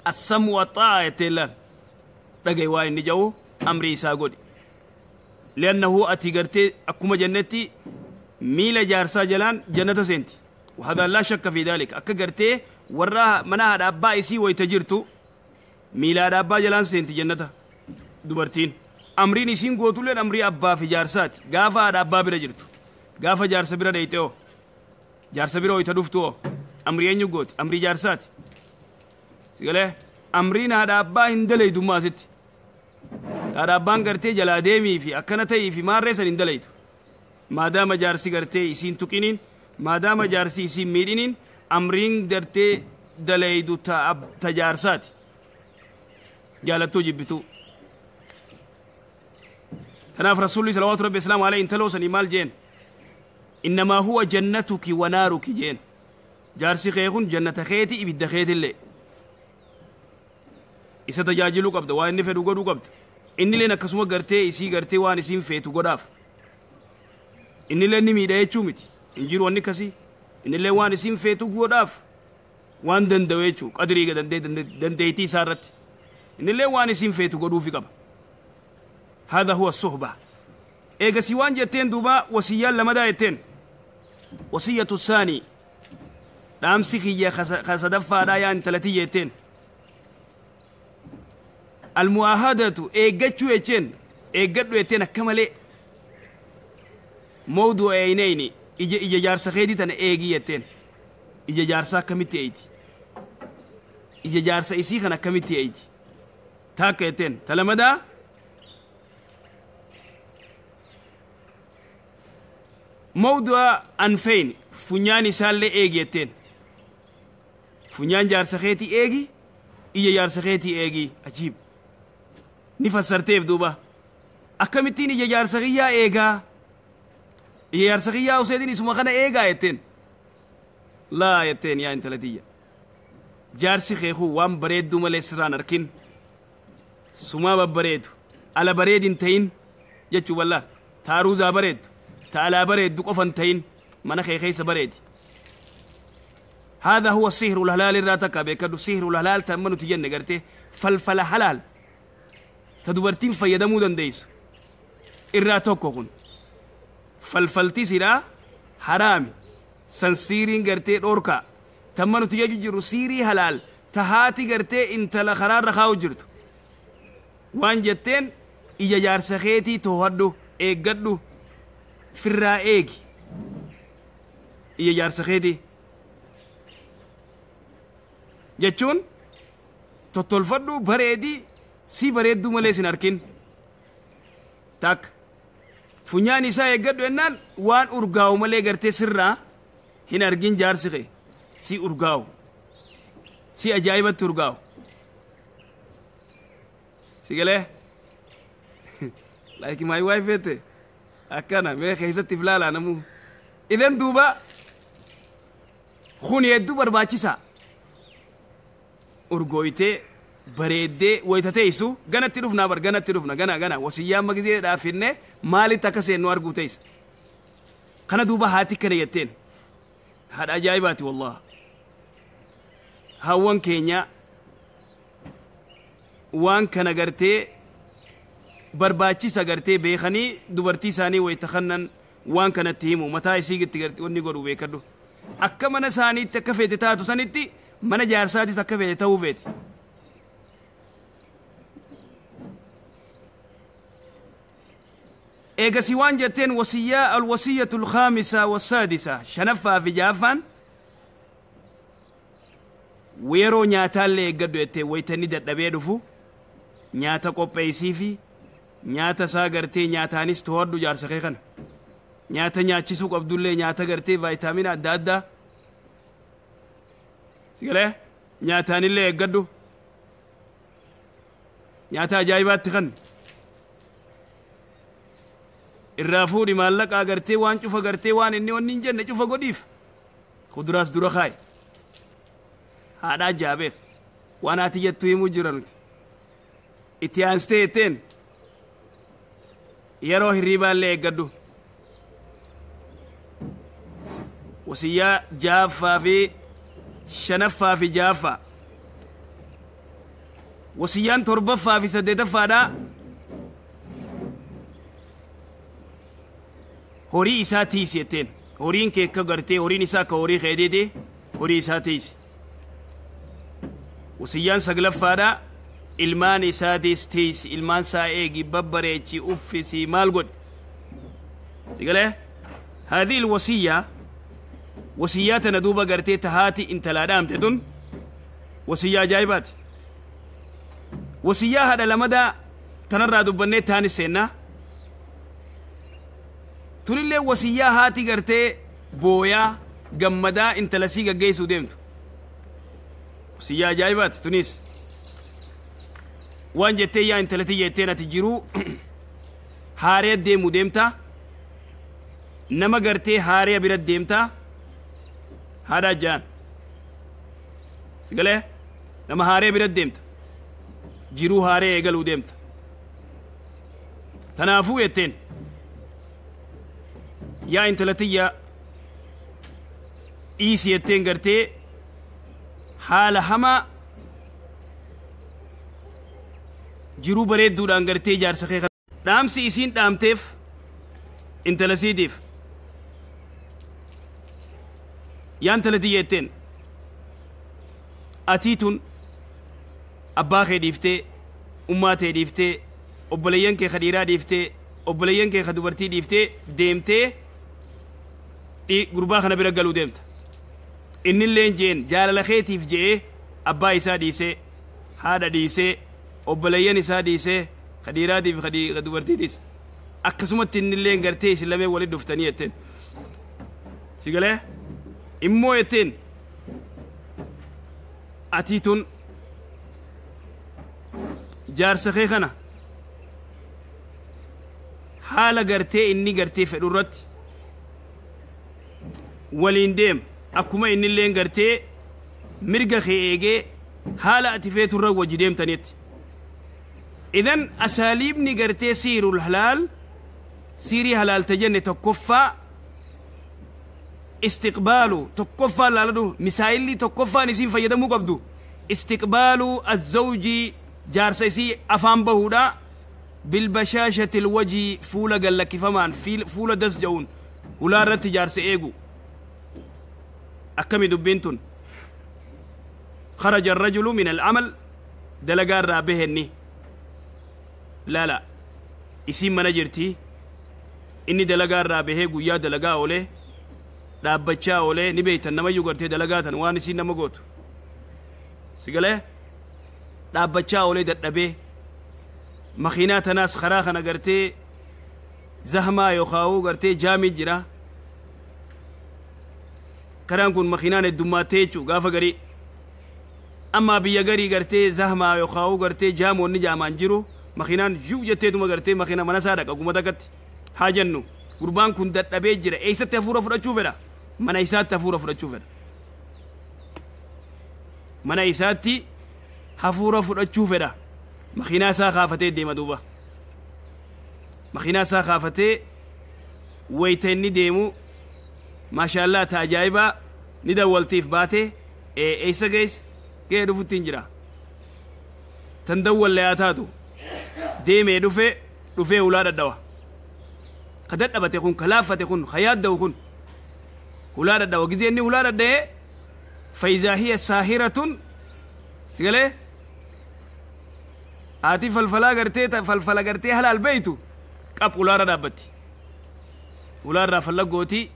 Assamu waxaa'a jetteen. Laal, dhagaye, waan inni jedhu amrii isaa godhi. Liannahu ati gartee akkuma jennetti miila jaarsaa jalaan jannata seenti. وهذا لا شك في ذلك. Akka gartee warra mana haadha abbaa isii wayta jirtu miila haadha abbaa jalaan seenti jannata dubartiin. Amriin isiin gootulleen amrii abbaa fi jaarsaati gaafa haadha abbaa bira jirtu. Gaafa jaarsa bira dheeyte oo, jaarsa bira wayta dhuftu oo, amrii eenyu gooti? Amrii jaarsaati. Sigalee? Amriin haadha abbaa hin daleeydummaa asitti. Haadha abbaan gartee jalaa deemii fi akkana ta'ii fi maarree san hin daleeytu. Maadaama jaarsi gartee isiin tuqiniin, maadaama jaarsi isiin miidhiniin, amriin gartee daleeydu ta jaarsaati, jaalattuu jibbituu. Tanaaf Rasuulli salawaatu rabbi islaamu alayhi intaloo sanii maal jeen? Innamaa huwa jannatuki wa naaruki jeen. Jaarsi kee kun jannata keeti, ibidda keetillee. Isa tajaajiluu qabda, waan inni fedhu godhuu qabda. Innilleen akkasuma gartee isii gartee waan isiin feetu godhaaf. Innilleen ni miidha jechuu miti, hin jiru wanni akkasii. Innillee waan isiin feetu godhaaf waan danda'u jechuu, qadrii dandeeytii isaa irratti innillee waan isiin feetu godhuufi qaba. هذا هو الصحبة. Eegasii waan jetteen duuba, wasiyyaan lamadaa jetteen, وصية الثاني, dhaamsi kiyya ka sadaffaadhaa yaa intalatiyya jetteen, المعاهدة, eeggachuu jecheen, eeggadhu jetteen. Akka malee موضع عينين, ija jaarsa keetii tana eegii jetteen. Ija jaarsaa akkamitti eeyti? Ija jaarsa isii kan akkamitti eeyti? Taakka jetteen. Ta lamadaa, موضع أنفين, funyaan isaallee eegi jetteen. Funyaan jaarsa keetii eegi, ija jaarsa keetii eegi. Ajiib, ni fassarteef duuba. Akkamittiin ija jaarsa kiyyaa eegaa? Ija jaarsa kiyyaa useetiin isuma kana eegaa jetteen. Laa jetteen, yaa intala tiyya, jaarsi kee kun waan bareedduu malee sirraan arkin, sumaa babbareedu, ala bareedin ta'in jechuu. Wallaa taaruuzaa bareeddu, ta alaa bareeddu qofan ta'in, mana kee keessa bareedi. هذا هو السحر الحلال. irraa takka beekadhu, سحر الحلال ta amma nuti jenne gartee falfala halaal ta dubartiin fayyadamuu dandeessu irraa tokko kun. Falfalti sidha haraami. San siiriin gartee dhoorkaa. Tamma nuti jechu jirru siirii halaal tahaati gartee intala karaarra kaa'u jirtu. Waan jetteen ija jaarsa keetii too'adhu, eeggadhu, firraa eegi. Ija jaarsa keetii. Jechuun tottolfadhu, bareedii, si bareedduu malee sin arkin. Takka. Funyaan isaa eeggadhu jennaan waan urgaa'u malee gartee sirraa hin argin jaarsi kee. Si urgaa'u. Si ajaa'ibatti urgaa'u. Si galee? Like my wife jette. Akkana mee keessatti if laalaa namuu. Idan duuba kun hedduu barbaachisaa. Urgooytee bareeddee wayita teessu ganatti dhufnaa bar, ganatti dhufna, gana gana wasiyyaa amma gizee dhaafinne maalitti akka seennu arguu teessa. Kana duuba haati kana jetteen haadha ajaa'ibaati wallah. Hawwan keenya waan kana gartee barbaachisa gartee beekanii dubartii isaanii wayita kannan waan kanatti himu mataa isii itti gartee wanni godhu beekadhu. Akka mana isaaniitti akka feete taatu sanitti mana jaarsaatis akka feete ta'uu feeti. Eegasii waan jetteen wasiyyaa alwasiyyatu alkhaamisa wassaadisa shanaffaa fi ja'affaan yeroo nyaataallee eeggadhu jettee wayita inni dadhabee dhufu nyaata qopheessii fi nyaata isaa gartee nyaataanis to'adhu jaarsa kee kana. Nyaata nyaachisuu qabdullee nyaata gartee vaayitaamina adda addaa. Sigalee nyaataanillee eeggadhu. Nyaata ajaa'ibaatti kan irraa fuudhi maallaqaa gartee waan cufa gartee waan inni wanni hin jenne cufa godhiif. Kuduraas dura kaayi. Haadhaa jaabeef waan haati jettu himuu jira nuti. Itti aansitee jetteen yeroo hirriibaallee eeggadhu. Wasiyyaa ja'affaa fi shanaffaa fi ja'affaa. Wasiyyaan torbaffaa fi saddeetaffaadhaa. Horii isaa tiisi jetteen. Horiin kee akka gartee horiin isaa akka horii keetiiti horii isaa tiisi. Wasiyyaan saglaffaadhaa ilmaan isaatiis tiisi, ilmaan isaa eegi, babbareechi, uffisi, maal godhi. Sigalee? Haadhi ilwasiyyaa wasiyyaa tana duuba gartee tahaati intalaa dhaamte tun wasiyyaa ajaa'ibaati. Wasiyyaa haadha lamadaa tanarraa dubbannee taanis seennaa. Tunillee wasiyyaa haati gartee booyaa gammadaa intala sii gaggeessuu deemtu. Wasiyyaa ajaa'ibaati tunis. Waan jettee yaa intalatti jetteen ati jiruu haaree deemu deemtaa. Nama gartee haaree bira deemtaa. Haadha jaan. Sigalee nama haaree bira deemta. Jiruu haaree eegaluu deemta. Tanaafuu jetteen yaa intalatiyya dhiisi jetteen gartee haala hamaa jiruu bareedduudhaan gartee jaarsa kee dhaamsi isiin dhaamteef intala siitiif. Yaa intalatiyya jetteen atii tun abbaa kee dhiiftee ummaa tee dhiiftee obboleeyyan kee ka dhiiraa dhiiftee obboleeyyan kee ka dubartii dhiiftee deemtee gurbaa kana bira galuu deemta. Innilleen jeen jaalala keetiif je'ee abbaa isaa dhiisee haadha dhiisee obboleeyyan isaa dhiisee ka dhiiraatiif ka dubartiitis akkasumatti innilleen gartee isin lameen walitti dhuftanii jetteen. Si galee? Immoo jetteen atii tun jaarsa kee kana haala gartee inni gartee fedhu irratti waliin deem akkuma innilleen gartee mirga kee eegee haala ati feetu irra wajji deemtanitti. Idan asaaliibni gartee siirul halaal siirii halaal ta jenne tokkoffaa istiqbaalu tokkoffaa laaladhu misaayilli tokkoffaan isiin fayyadamuu qabdu istiqbaalu azzawjii jaarsa isii afaan bahuudha bilbashaashatil wajii fuula gallakkifamaan fuula das ja'uun Hulaa irratti jaarsa eegu. Akkami dubbiin tun? Kharaja arrajulu min al'amal, dalagaa irraa bahenni. Laala, isiin mana jirti, inni dalagaa irraa bahee guyyaa dalagaa oolee dhaabbachaa oolee. Ni beeytan, namayyuu gartee dalagaa tan waan isiin nama gootu si galee. Dhaabbachaa oolee dadhabee, makiinaa tanaas karaa kana gartee zahmaa yookaa'uu gartee jaamii jira. Karaan kun makiinaan heddummattee jechuu. Gaafa garii ammaa biyya garii gartee zahmaa yookaa'uu gartee jaamoonni jaamaan jiru, makiinaan yuu jetteetuma gartee makiina mana isaa dhaqa. Guma takkatti haa jennu, gurbaan kun dadhabee jira. Eessatti hafuura fudhachuu fedha? Mana isaatti hafuura fudhachuu fedha. Mana isaatti hafuura fudhachuu fedha. Makiinaa isaa kaafatee deema. Duuba makiinaa isaa kaafatee wayta inni deemu, maashaallaa, ta ajaa'ibaa ni dawwaltiif baatee, "Eessa geesse?" "Ga'ee, dhufutti hin jira." Tan dawwalle haa taatu, deemee dhufe. Dhufee hulaa dhadhawa. Ka dadhabate kun, ka laaffate kun, ka yaadda'u kun hulaa dhadhawa. Gizee inni hulaa dhadha'ee, فإذا هي ساهرة. Sigalee haati falfalaa gartee falfala gartee halaal beeytu qab ulaarra dhaabbatti. Ulaarraa fallaggooti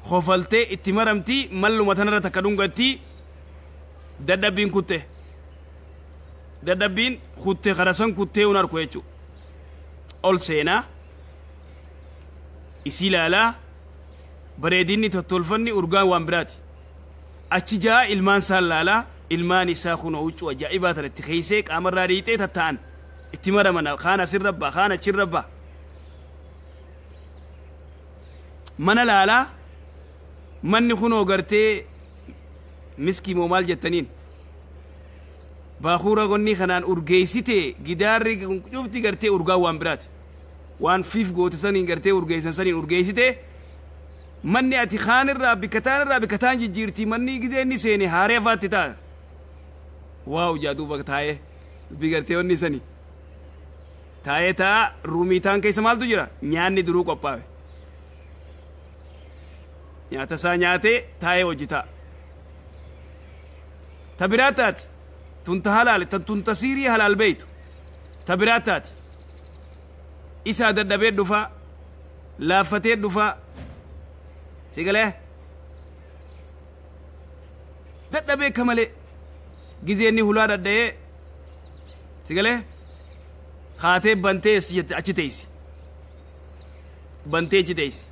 kofaltee itti maramti, malluma tanarra takka dhungatti. Dadhabbiin kutte, dadhabbiin kutte, karasan kuttee un arku jechu. Ol seenaa, isii laalaa, bareedinni, tottolfanni, urgaan waan biraati. Achi jaa ilmaan isaan laalaa. Ilmaan isaa kun huccuu ajaa'ibaa tana itti keeysee, qaamarraa dhiixee tatta'an, itti maraman, kaan asirra ba'a, kaan achirra ba'a. Mana laalaa, manni kunoo gartee miskii moo maal jettaniin baakuura gonni kanaan urgeessite. Gidaarri cufti gartee urgaan waan biraati, waan fiif goote saniin gartee urgeessan saniin urgeessite. Manni ati kaanirraa bikka taanirraa bikka taan jijjiirti. Manni gizee inni seene haaree afaatti ta'a. Waaw jaa. Duuba taa'ee dubbii gartee wanni sani taa'ee taa. Ruumii taan keessa maaltu jira? Nyaanni duruu qophaa'e. Nyaata isaa nyaatee taa'ee hojii ta'a. Ta biraa taati tunta halaal tan tunta siirii halaal beeytu. Ta biraa taati isaa dadhabee dhufaa, laaffatee dhufaa. Si galee? Dadhabee akka malee gizee inni hulaa dhadha'ee, si galee, kaatee bantee achi teessi. Bantee achi teessi.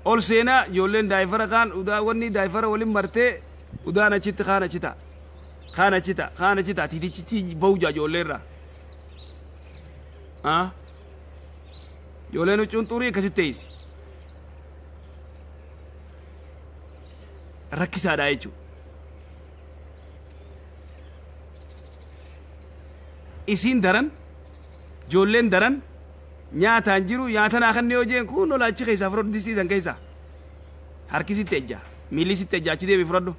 Ol seenaa, ijoolleen diaper kaan udaa wanni diaper waliin martee, udaan achitti, kaan achi ta'a, kaan achi ta'a, kaan achi ta'a. Tiitichichi ba'u jaa ijoollee irraa. Ijoolleen huccuun xurii akkasitti teessi. Rakkisaadha jechuudha. Isiin daran, ijoolleen daran nyaataan jiru. Nyaata naa kanneen yoo jeen, kun lola achi keessaa fudhadhu, distii san keessaa harki sitti ejja, miilli sitti ejja, achi deebi fudhadhu.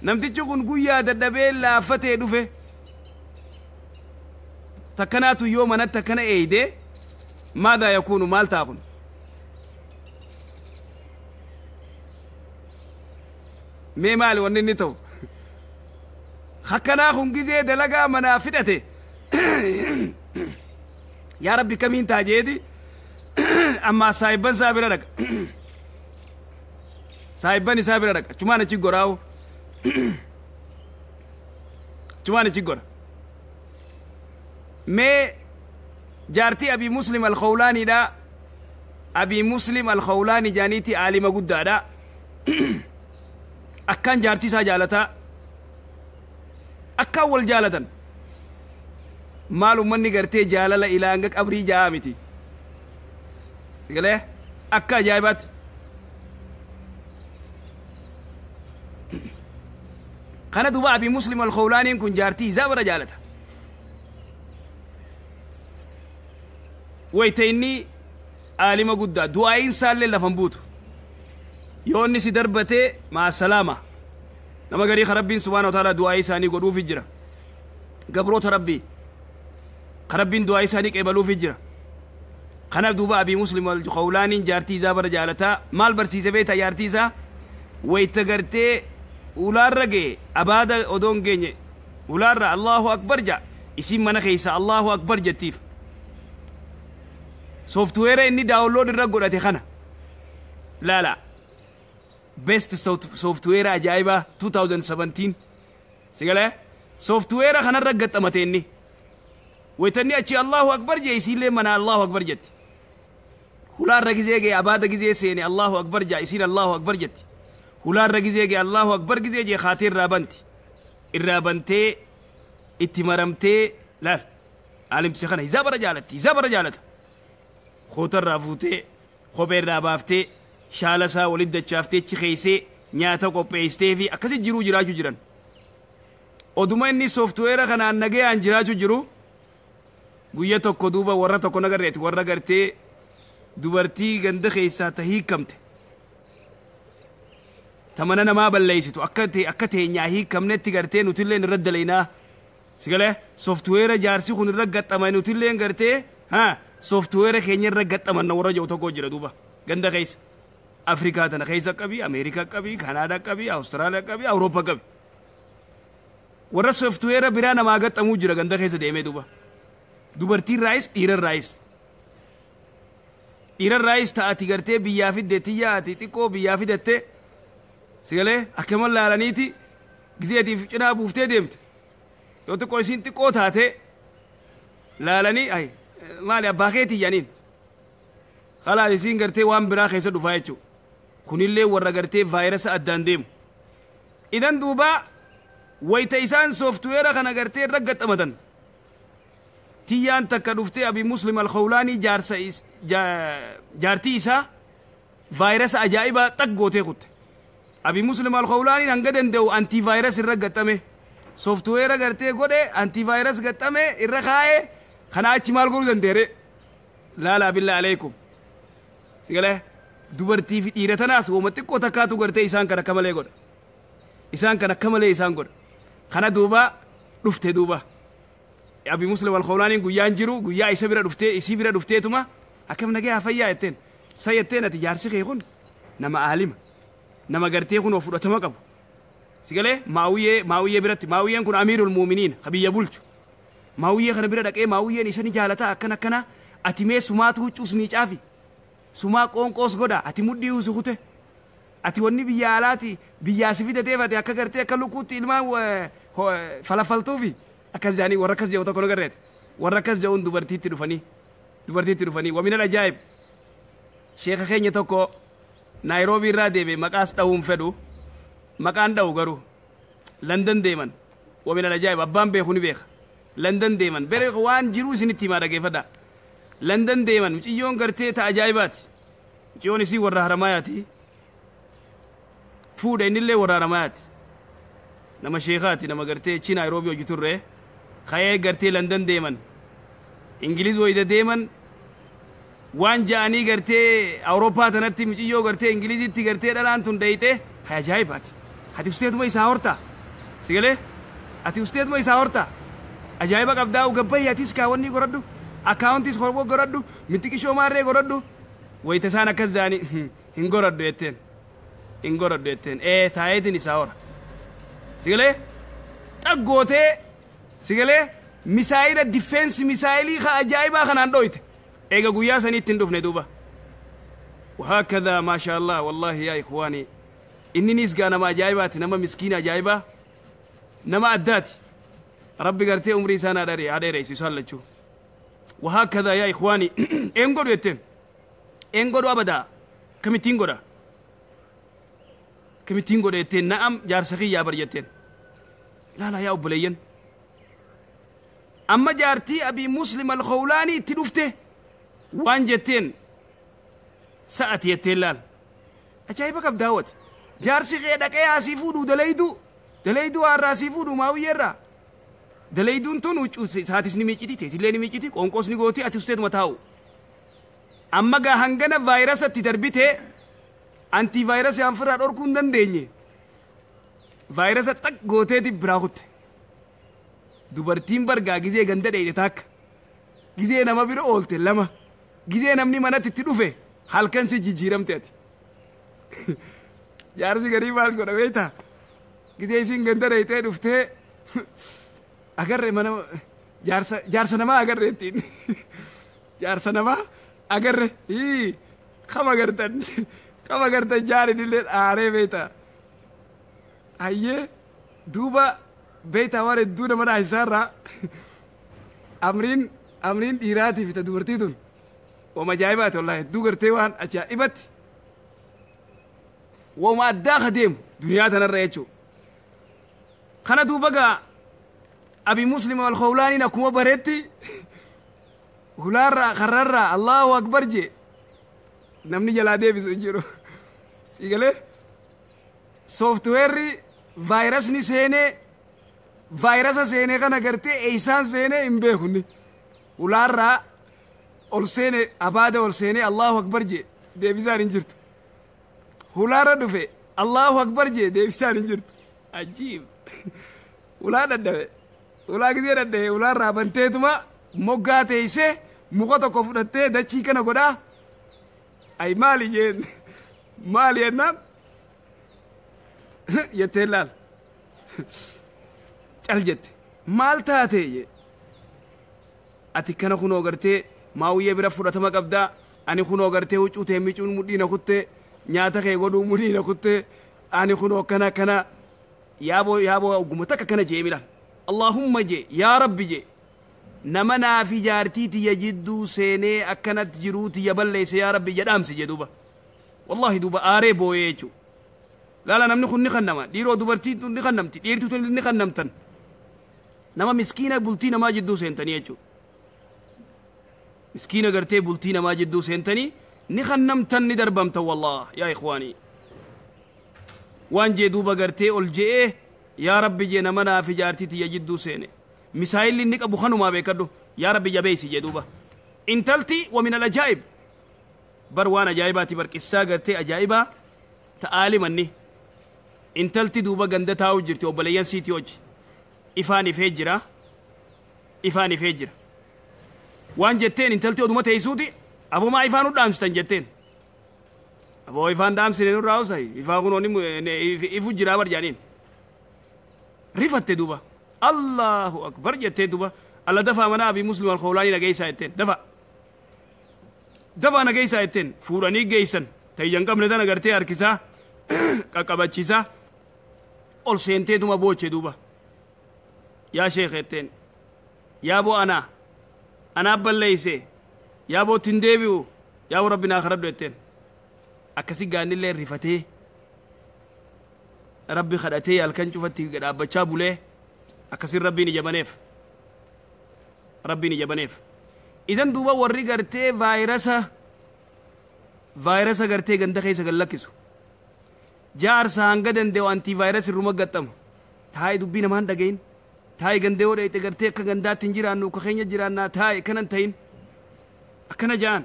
Namtichi kun guyyaa dadhabee laaffatee dhufe. Takkanaatu yoo manatti akkana eeyde, ماذا يكون? Maal ta'a kun? Mee maali wanni inni ta'u? Akkanaa kun gizee dalagaa manaa fixate, "Yaa Rabbi, kamiin ta'a?" jeeti. Ammaa saahibban isaa bira dhaqa, saahibban isaa bira dhaqa. Achumaan achi goraawu, achumaan achi gora. Mee jaartii Abii Muslim Alkhawlaaniidha. Abii Muslim Alkhawlaani jaaniiti, aalima guddaadha. Akkaan jaartii isaa jaalataa, akkaan wal jaalatan. Maal ummanni gartee jaalala ilaanga qabrii ja'a miti. Sigalee akka ajaa'ibaatti. Kana duuba Abii Muslim Alkhawlaaniin kun jaartii isaa bara jaalata. Wayta inni aalima guddaa, du'aa'iin isaallee lafan buutu. Yoo inni si darbatee, مع السلامة. Nama garii ka Rabbiin سبحانه وتعالى du'aa'ii isaanii godhuufi jira. Gabroota Rabbii ka Rabbiin du'aa'ii isaanii qeebaluufi jira. Kanaaf duuba Abii Muslim Alkhawlaaniin jaartii isaa bara jaalataa maal barsiise beektaa? Jaartii isaa wayta gartee ulaarra ga'e, abaada odoo hin geenye ulaarra Allahu Akbar ja, isiin mana keessa Allahu Akbar jettiif. Software inni download irra godhate kana laala, best software ajaa'ibaa 2017 sigalee software kanarra gaxamate. Inni waytanni achi Allahu Akbar jee, isiillee mana Allahu Akbar jetti. Hulaarra gizee ga'e, abaada gizee seene, Allahu Akbar jaa, isiin Allahu Akbar jetti. Hulaarra gizee ga'e, Allahu Akbar gizee jee, kaatee irraa banti. Irraa bantee itti maramtee laal, aalimticha kana hizaa bara jaalatti, hizaa bara jaalata. Kootarraa fuutee, kophee irraa baaftee, shaala isaa walitti dachaaftee, achi keeysee nyaata qopheessitee fi akkasi jiruu jiraachuu jiran. Oduma inni software kanaan nagayaan jiraachuu jiru, guyya tokko duuba warra tokko nagarreeti, warra gartee dubartii ganda keessaa ta hiikamte, ta mana namaa balleeysitu, akka teenyaa hiikamnetti gartee nutilleen irra dalaynaa sigalee software jaarsi kun irra gaxxama, nutilleen gartee ha software keenya irra gaxxamanna warra jiru tokko jira duuba ganda keessa. Afrikaa tana keessa qabi, Ameerikaa qabi, Kanaadaa qabi, Awustiraaliyaa qabi, Awurooppaa qabi, warra software biraa namaa gaxxamuu jira ganda keessa deemee duuba. Dubartiirraayis dhiirarraayis, dhiirarraayis ta'ati gartee biyyaa fidde, tiyyaa ati xiqqoo biyyaa fidatte sigalee akkama laalaniiti gizeetiif cinaa buuftee deemte. Yoo xiqqoo isiin xiqqoo taate laalanii, ay maali abbaa keetii jedhaniin, khalaas isiin gartee waan biraa keessa dhufaa jechuudha. Kunillee warra gartee vaayirasa addaan deemu. Idan duuba wayta isaan software kana gartee irra gaxxamatan, tiyyaan takka dhuftee Abi Muslim Alkhawlaanii jaarsa jaartii isaa vaayirasa ajaa'ibaa xag gootee kutte. Abi Muslim Alkhawlaaniin hanga danda'u antivirus irra gaxxame, software gartee godhe, antivirus gaxxame irra kaa'e. Kana achi maal godhuu dandeere? Laala, billaa aleekum, sigalee dubartii fi dhiira tanaas wooma xiqqoo takkaatu gartee isaan kan akka malee godha, isaan kan akka malee isaan godha. Kana duuba dhufte duuba Abi Muslim Alkhawlaaniin guyyaan jiru guyyaa isa bira dhuftee, isii bira dhufteetuma, "Akkam, nagee, fayyaa?" jetteen. Sa jetteen, "Ati jaarsi kee kun nama aalima, nama gartee kun fudhatama qabu sigalee Maawuyyee biratti, Maawuyyeen kun amiirul muuminiin ka biyya bulchu, Maawuyyee kana bira dhaqee, Maawuyyeen isa ni jaalataa, akkana akkana, ati mee sumaatu huccuus miicaafi, sumaa qoonqoos godha, ati mudhii usi kute, ati wanni biyya alaati biyyaa si fidateef ati akka gartee akka lukkuutti ilmaan falafaltuufi," akkas jedhanii. Warra akkas jedhu tokko nagarreete, warra akkas jedhuun dubartiitti dhufanii. Waminal ajaa'ib, sheeka keenya tokko Naayiroobii irraa deebe, maqaas dha'uun fedhu, maqaan dha'u garuu, Landan deeman. Waminal ajaa'ib, abbaan beeku ni beeka. Landan deeman bere, waan jiruu isinitti himaa, dhageeffadha. Landan deeman, muciyyoon gartee ta ajaa'ibaati. Muciyyoon isii warra Haramaayaati fuudha, innillee warra Haramaayaati, nama sheekaati, nama gartee achi Naayiroobii hojii turre. Ka'ee gartee Landan deeman, Ingiliz wayida deeman, waan ja'anii gartee Awurooppaa tanatti muciyyoo gartee Ingilizitti gartee dhalaan tun dheeyxe, hay ajaa'ibaati, ati usteetuma isaa horta sigalee, ati usteetuma isaa horta, ajaa'iba qabdaa, gabbayyi, atis kaawwanni godhadhu, akkaawuntiis godhadhu, mitiqishoo maarree godhadhu. Wayita isaan akkas ja'anii, "Hin godhadhu," jetteen. "Hin godhadhu," jetteen. "Ee, taayeetiin isaa hora," sigalee xaggootee sigalee misaayila defense misaayilii ka ajaa'ibaa kanaan dhoyte. Eega guyyaa saniitti hin dhufne duuba. وهكذا ما شاء الله. والله يا إخواني إني نيس nama ajaa'ibaati, nama miskiina ajaa'ibaa, nama addaati. Rabbi gartee umrii isaan haa dheereysu isaan lachuu. وهكذا يا إخواني. Een godhu jetteen, een godhu abadaa, kamittiin godha, kamittiin godha jetteen. "Na'am, jaarsa kiyyaa bar," jetteen. Ilaala yaa obboleeyyan, amma jaartii Abii Muslim Alkhawlaanii itti dhufte, waan jetteen, "Sa'ati," jetteen. "Laal, ajaa'iba qabdaawwati, jaarsi kee dhaqee asii fuudhuu dalayduu, dalayduu harraa asii fuudhuu Maawiyyeerraa. Dalayduun tun huccuu isaatis ni miicciti, teetillee ni miicciti, qoonqoos ni gooti, ati usteetuma taa'u." Amma gaa hangana vaayirasatti darbite, antivirus anfirraa dhorkuu hin dandeenye. Vaayirasa xaq gooteeti biraa kutte. Dubartiin bargaa gizee ganda dheeyde takka, gizee nama bira oolte lama. Gizee namni manatti itti dhufe halkan si jijjiiramte ati. Jaarsi garii maal godha beektaa? Gizee isiin ganda dheeyxee dhuftee agarre mana jaarsa jaarsa namaa agarre ittiin. Jaarsa namaa agarre hii kama gartan kama gartan jaarin illee aaree beektaa? Hayyee, duuba beektaa, waan hedduu nama dhaasisaarraa amriin dhiiraatii fi ta dubartii tun wama ajaa'ibaati, wallaahi. Hedduu gartee waan ajaa'ibatti wama addaa ka deemu duniyaa tanarra jechuudha. Kana duuba gaa Abi Muslim wal Khawlaaniin akkuma bareetti hulaarraa karrarraa Allahu akbar jee, namni jalaa deebisu hin jiru. Si galee, software ri vaayirasni seenee, vaayirasa seenee kana gartee eeysaan seenee hin beekunni. Hulaarraa ol seene, abaada ol seenee Allahu akbar jee, deebisaan hin jirtu. Hulaarra dhufe, Allahu akbar jee, deebisaan hin jirtu. Ajiib. Hulaa dhadhabe. Hulaa gisee dhadhabe, hulaarraa banteetuma moggaa teessee muka tokko fudhattee dachii kana godhaa. Ay, maali jeen, maali jennaan jettee laal. Cal jette. Maal taate jee. Ati kana kunoo gartee maawuyyee bira fudhatama qabdaa. Ani kunoo gartee huccuu tee micuun mudhii na kuttee, nyaata kee godhuu mudhii na kuttee, ani kunoo akkana akkana yaaboo yaaboo ogguma takka kana jee milaan. Allahumma jee, yaa Rabbi jee, nama naafi jaartii tiyya jidduu seenee akkanatti jiruu tiyya balleesse, yaa Rabbi jedhaamsi jee duuba. Wallahi duuba aaree booyee jechuudha. Laala, namni kun ni kannama, dhiiroo dubartii ni kannamti, dhiirti tun ni kannamtan. Nama miskiina bultii namaa jidduu seentanii jechuudha. Miskiina gartee bultii namaa jidduu seentanii ni kannamtan, ni darbamtan, wallah yaa ikhwaanii. Waan jee duuba gartee ol je'ee, yaa Rabbi jee, nama naafi jaartii tiyya jidduu seene. Misaayilli inni qabu kanumaa beekadhu, yaa Rabbi jabeessi jee duuba. Intalti wa min al-ajaa'ib, bar waan ajaa'ibaati, bar qissaa gartee ajaa'ibaa ta'aali manni. Intalti duuba ganda taa'u jirti obboleeyyan siitii hoji. Ifaan ifee jira. Ifaan ifee jira. Waan jetteen intalti oduma teessuuti, "Abomaa ifaan nu dhaamsitan?" jetteen. "Aboo, ifaan dhaamsine, nurraa usayi, ifaa kun ifu jiraa bar" jaaniin. Rifatte duuba. Allahu akbar jettee duuba. "Alla, dafaa mana Abii Muslim al-Khawlaanii nageessaa" jetteen. "Dafa. Dafaa nageessaa" jetteen. Fuudhanii geessan. Tayyan qabne tana gartee harkisaa qaqqabachiisaa ol seenteetuma booche duuba. "Yaa sheekh," jetteen. "Yaa boo, anaa balleeyse, yaa boo, ittiin deebi'u, yaa boo, Rabbi naa kadhadhu" jetteen. Akkasi gaannillee rifatee Rabbi kadhatee halkan cufatti dhaabbachaa bulee, akkasin Rabbiin ija baneef. Rabbiin ija baneef. Idan duuba warri gartee vaayirasa gartee ganda keessa gad lakkisu. Jaarsa hanga danda'u antivirus irruma gaxxama. Taa'ee dubbii namaan dhagayin. Taa'ee gandee yoo dheeyte gartee akka gandaatti hin jiraannu, akka keenya jiraannaa, taa'e kanan ta'in. Akkana ja'an.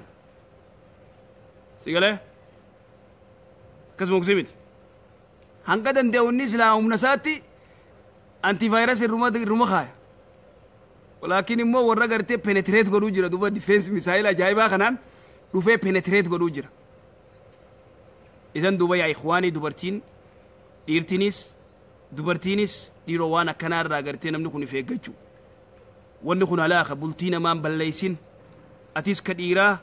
Si galee? Akkasuma kusii miti. Hanga danda'u inni silaa humna isaatti antivirus irruma kaaya. Walaakin immoo warra gartee penetrate godhuu jira duuba, defense misaayila ajaa'ibaa kanaan dhufee penetrate godhuu jira. Idan duuba yaa ikhwaanii, dubartiin dhiirtinis dubartiinis dhiiroo waan akkanaa irraa gartee namni kun if eeggachuu. Wanni kun halaaka, bultii namaan balleeysin. Atis ka dhiiraa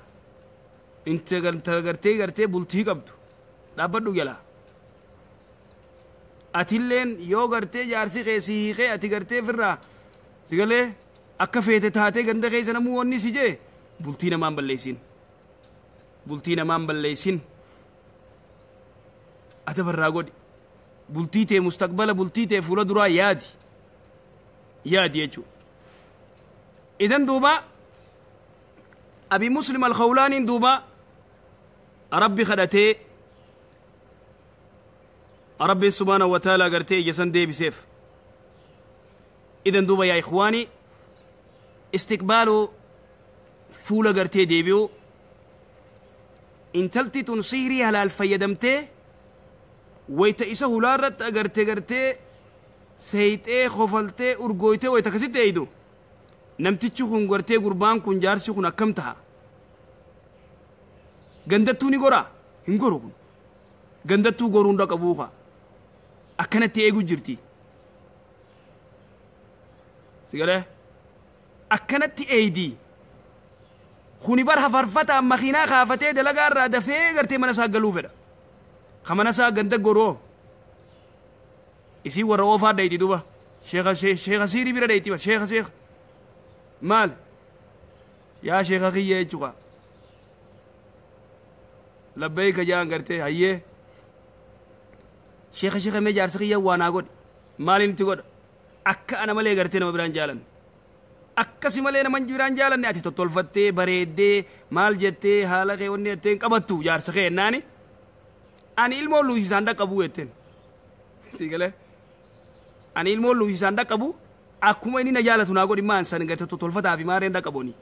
inta gartee bultii qabdu dhaabbadhu jalaa. Atilleen yoo gartee jaarsi kee si hiikee, ati gartee firraa si galee akka feete taatee ganda keessa namuu wanni si jee, bultii namaan balleessin. Bultii namaan balleessin. Adabarraa godhi. Bultii tee mustaqbala, bultii tee fuula duraa yaadi. Yaadi jechuudha. Idan duuba Abi Muslim al-Khawlaaniin duuba Rabbi kadhatee, Rabbiin subhaanahu wa ta'ala gartee ija san deebiseef. Idan duuba yaa ikhwaanii, istiqbaaluu fuula gartee deebi'u, intalti tun sihrii halaal fayyadamtee wayta isa hulaarratti agarte gartee seeyxee kofaltee urgooytee wayta akkasitti eeydu, namtichi kun gartee gurbaan kun, jaarsi kun akkam taha? Gandattuu ni goraa? Hin goru kun. Gandattuu goruu hunda qabuu kaa. Akkanatti eegu jirti. Sigalee? Akkanatti eeydi. Kuni bar hafarfataan makiinaa kaafatee dalagaa irraa dafee gartee mana isaa galuu fedha. Ka mana isaa ganda goroo. Isiin warra oofaa dhayti duba. Sheekha sheekha siirii bira dhayti sheekha sheekha. Maal? Yaa sheekha kiyya jechuudha. Labbayka jaan gartee hayyee. Sheekha sheekha mee jaarsa kiyya waa naa godhi. Maaliin itti godha? Akka ana malee gartee nama biraan jaalanne. Akkasi malee nama biraan jaalanne ati tottolfattee bareeddee maal jettee haala kee wanni jettee hin qabattu jaarsa kee jennaani. Ani ilmoo luusisaan dhaqqabuu jetteen. Sii galee? Ani ilmoo luusisaan dhaqqabu akkuma inni na jaalatu naa godhi maan san gartee tottolfataa fi maarreen dhaqqaboni.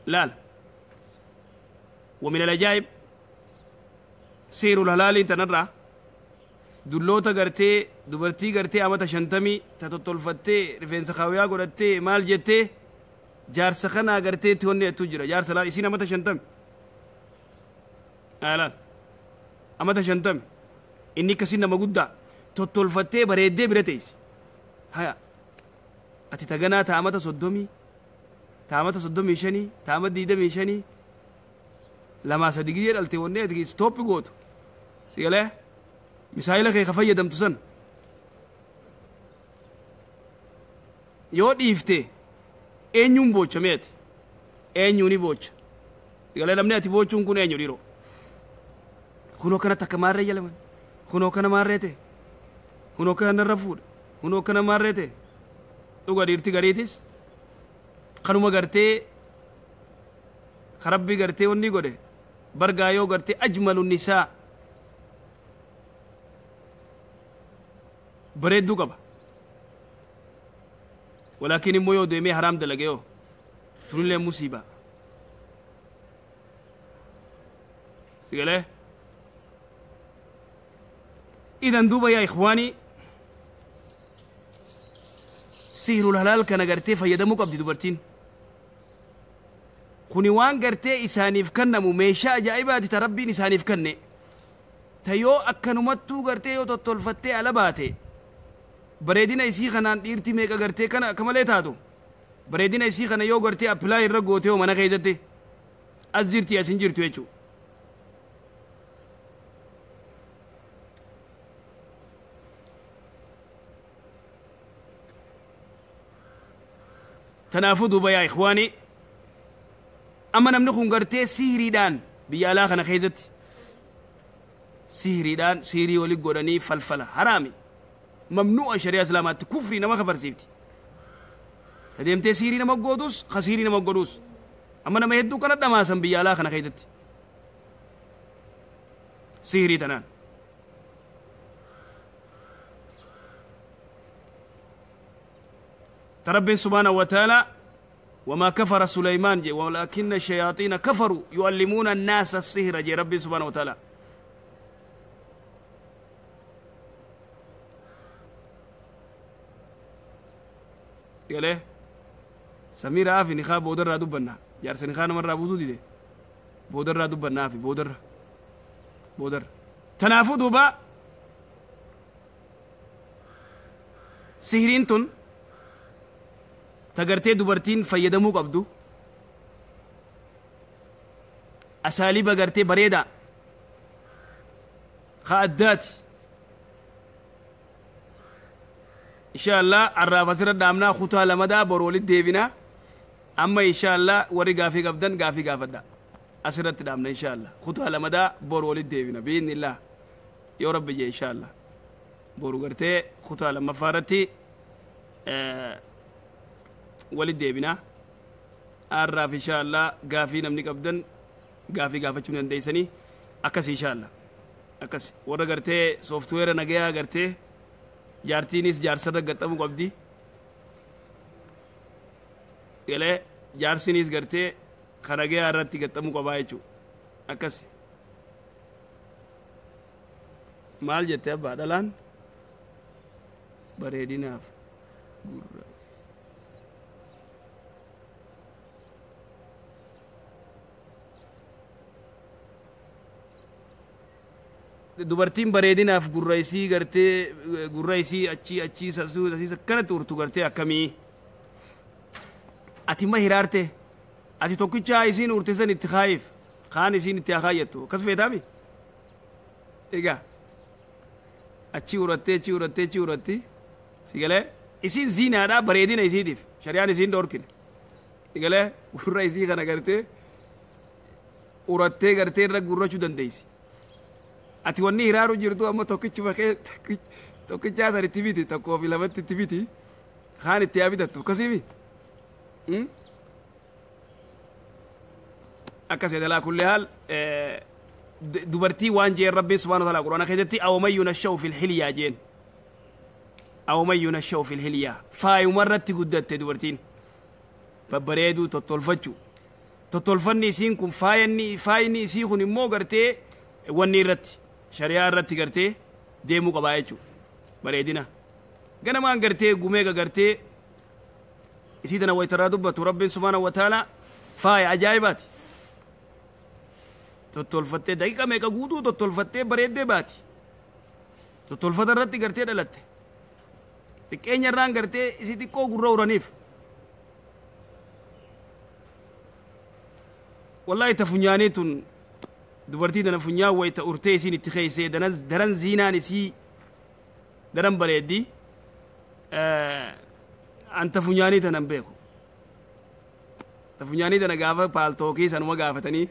Laal. ومن العجائب سير الهلال تنرى dulloota gartee dubartii gartee amata shantamii ta tottolfattee rifeensa kaawiyaa godhattee maal jettee jaarsa kanaa gartee itti wanni jettuu jira jaarsa laal isiin amata shantami laal amata shantami inni akkasiin nama guddaa tottolfattee bareeddee bira teessi haya ati taganaa ta amata soddomii ta amata soddomii shanii ta amata diidamii shanii lamaa sadi gizee dhalte wanni ati istooppi gootu si galee misaayila kee ka fayyadamtu san yoo dhiifte eenyuun boocha mee ati eenyuuni boocha galee namni ati boochuun kun eenyu dhiiroo kunoo kana takka maarree jalaman kunoo kana maarree ta'e kunoo kana narra fuudha kunoo kana maarree ta'e dhuga dhiirti gariitis kanuma gartee karabbii gartee wanni godhe bargaa yoo gartee ajmalu nisaa bareedduu qaba walaakin immoo yoo deemee haraam dalage yoo tunillee musiibaa si galee idan duuba yaa ikhwaanii sihrul halaal kana gartee fayyadamuu qabdi dubartiin kuni waan gartee isaaniif kennamu meeshaa ajaa'ibaati ta rabbiin isaaniif kenne ta yoo akkanumattuu gartee yoo tottolfattee ala baate bareedina isii kanaan dhiirti meeqa gartee kana akka malee taatu bareedina isii kana yoo gartee appilaa irra goote yoo mana keessatti as jirti as hin jirtu jechuu Tanaafuu duuba yaa ikhwaanii amma namni kun gartee sihiriidhaan biyya alaa kana keessatti sihiriidhaan sihirii wali godhanii falfala haraami mamnu'a shari'a islaamaatti kufrii nama kafarsiifti. Adeemtee sihirii nama gootus ka sihirii nama godhus amma nama hedduu kana dhamaasan biyya alaa kana keessatti sihirii tanaan. رب سبحانه وتعالى وما كفر سليمان جي ولكن الشياطين كفروا يعلمون الناس السحر جي رب سبحانه وتعالى. قال ايه سمير عافي نخا بودر دبنا جارس نخا مرة بوزو دي بودر دبنا في بودر بودر تنافو دوبا سحرين تن تغرتي دوبرتين فيدمو قبدو أساليب غرتي بريدة خادات إن شاء الله الرافسر دامنا خطا لمدا برولي ديفنا أما إن شاء الله وري غافي قبدن غافي غافدا أسرت دامنا إن شاء الله خطا لمدا برولي ديفنا بإذن الله يا رب إن شاء الله برو غرتي خطا لما فارتي ولد ديبنا الراف إن شاء الله قافي نمني قبدن قافي قافتش من ديسني أكس إن شاء الله أكس ورا قرتي سوفتوير نجيا قرتي جارتينيس جارسرة قتم قبدي قال جارسينيس قرتي خرجيا رتي قتم قبايچو أكس مال جت بعد الآن بريدينا Dubartiin bareedinaaf gurra isii gartee gurra isii achii achii sasuu asiis akkanatti urtu gartee akkamii? Ati ma hiraarte? Ati tokkicha isiin urte san itti kaayiif kaan isiin itti haa kaayyattu akkas feetaami? Egaa achi urattee achi urattee achi uratti si galee isiin ziinaadhaa bareedina isiitiif shari'aan isiin dhoorkine. Si galee gurra isii kana gartee urattee gartee irra gurrachuu dandeessi. Ati wanni hiraaru jirtu amma tokkichuma kee tokkichaa san itti biti, tokkoo fi lamatti itti biti, kaan itti haa bitattu akkasiimi. Akkas jedha kulli haal dubartii waan jeen Rabbiin subhaanahu wa ta'ala Qur'aana keessatti awaman yunashsha'u fil hilyaa jeen. Awaman yunashsha'u fil hilyaa faayuma irratti guddatte dubartiin babbareeduu tottolfachuu. Tottolfanni isiin kun faayinni isii kun immoo gartee wanni irratti shari'aa irratti gartee deemuu qabaa jechuudha. Bareedina. Ganamaan gartee gumee gartee isii tana wayitarraa dubbatu Rabbiin subhaanahu wa ta'ala faaya ajaa'ibaati. Tottolfattee daqiiqa meeqa guutuu tottolfattee bareeddee baati. Tottolfata irratti gartee dhalatte. Xiqqeenya irraan gartee isii xiqqoo gurra uraniif. Wallaahi ta funyaanii tun dubartii tana funyaan wayita urtee isiin itti keeysee daran ziinaan isii daran bareeddi. An ta funyaanii tana hin beeku. Ta funyaanii tana gaafa paaltookii sanuma gaafatanii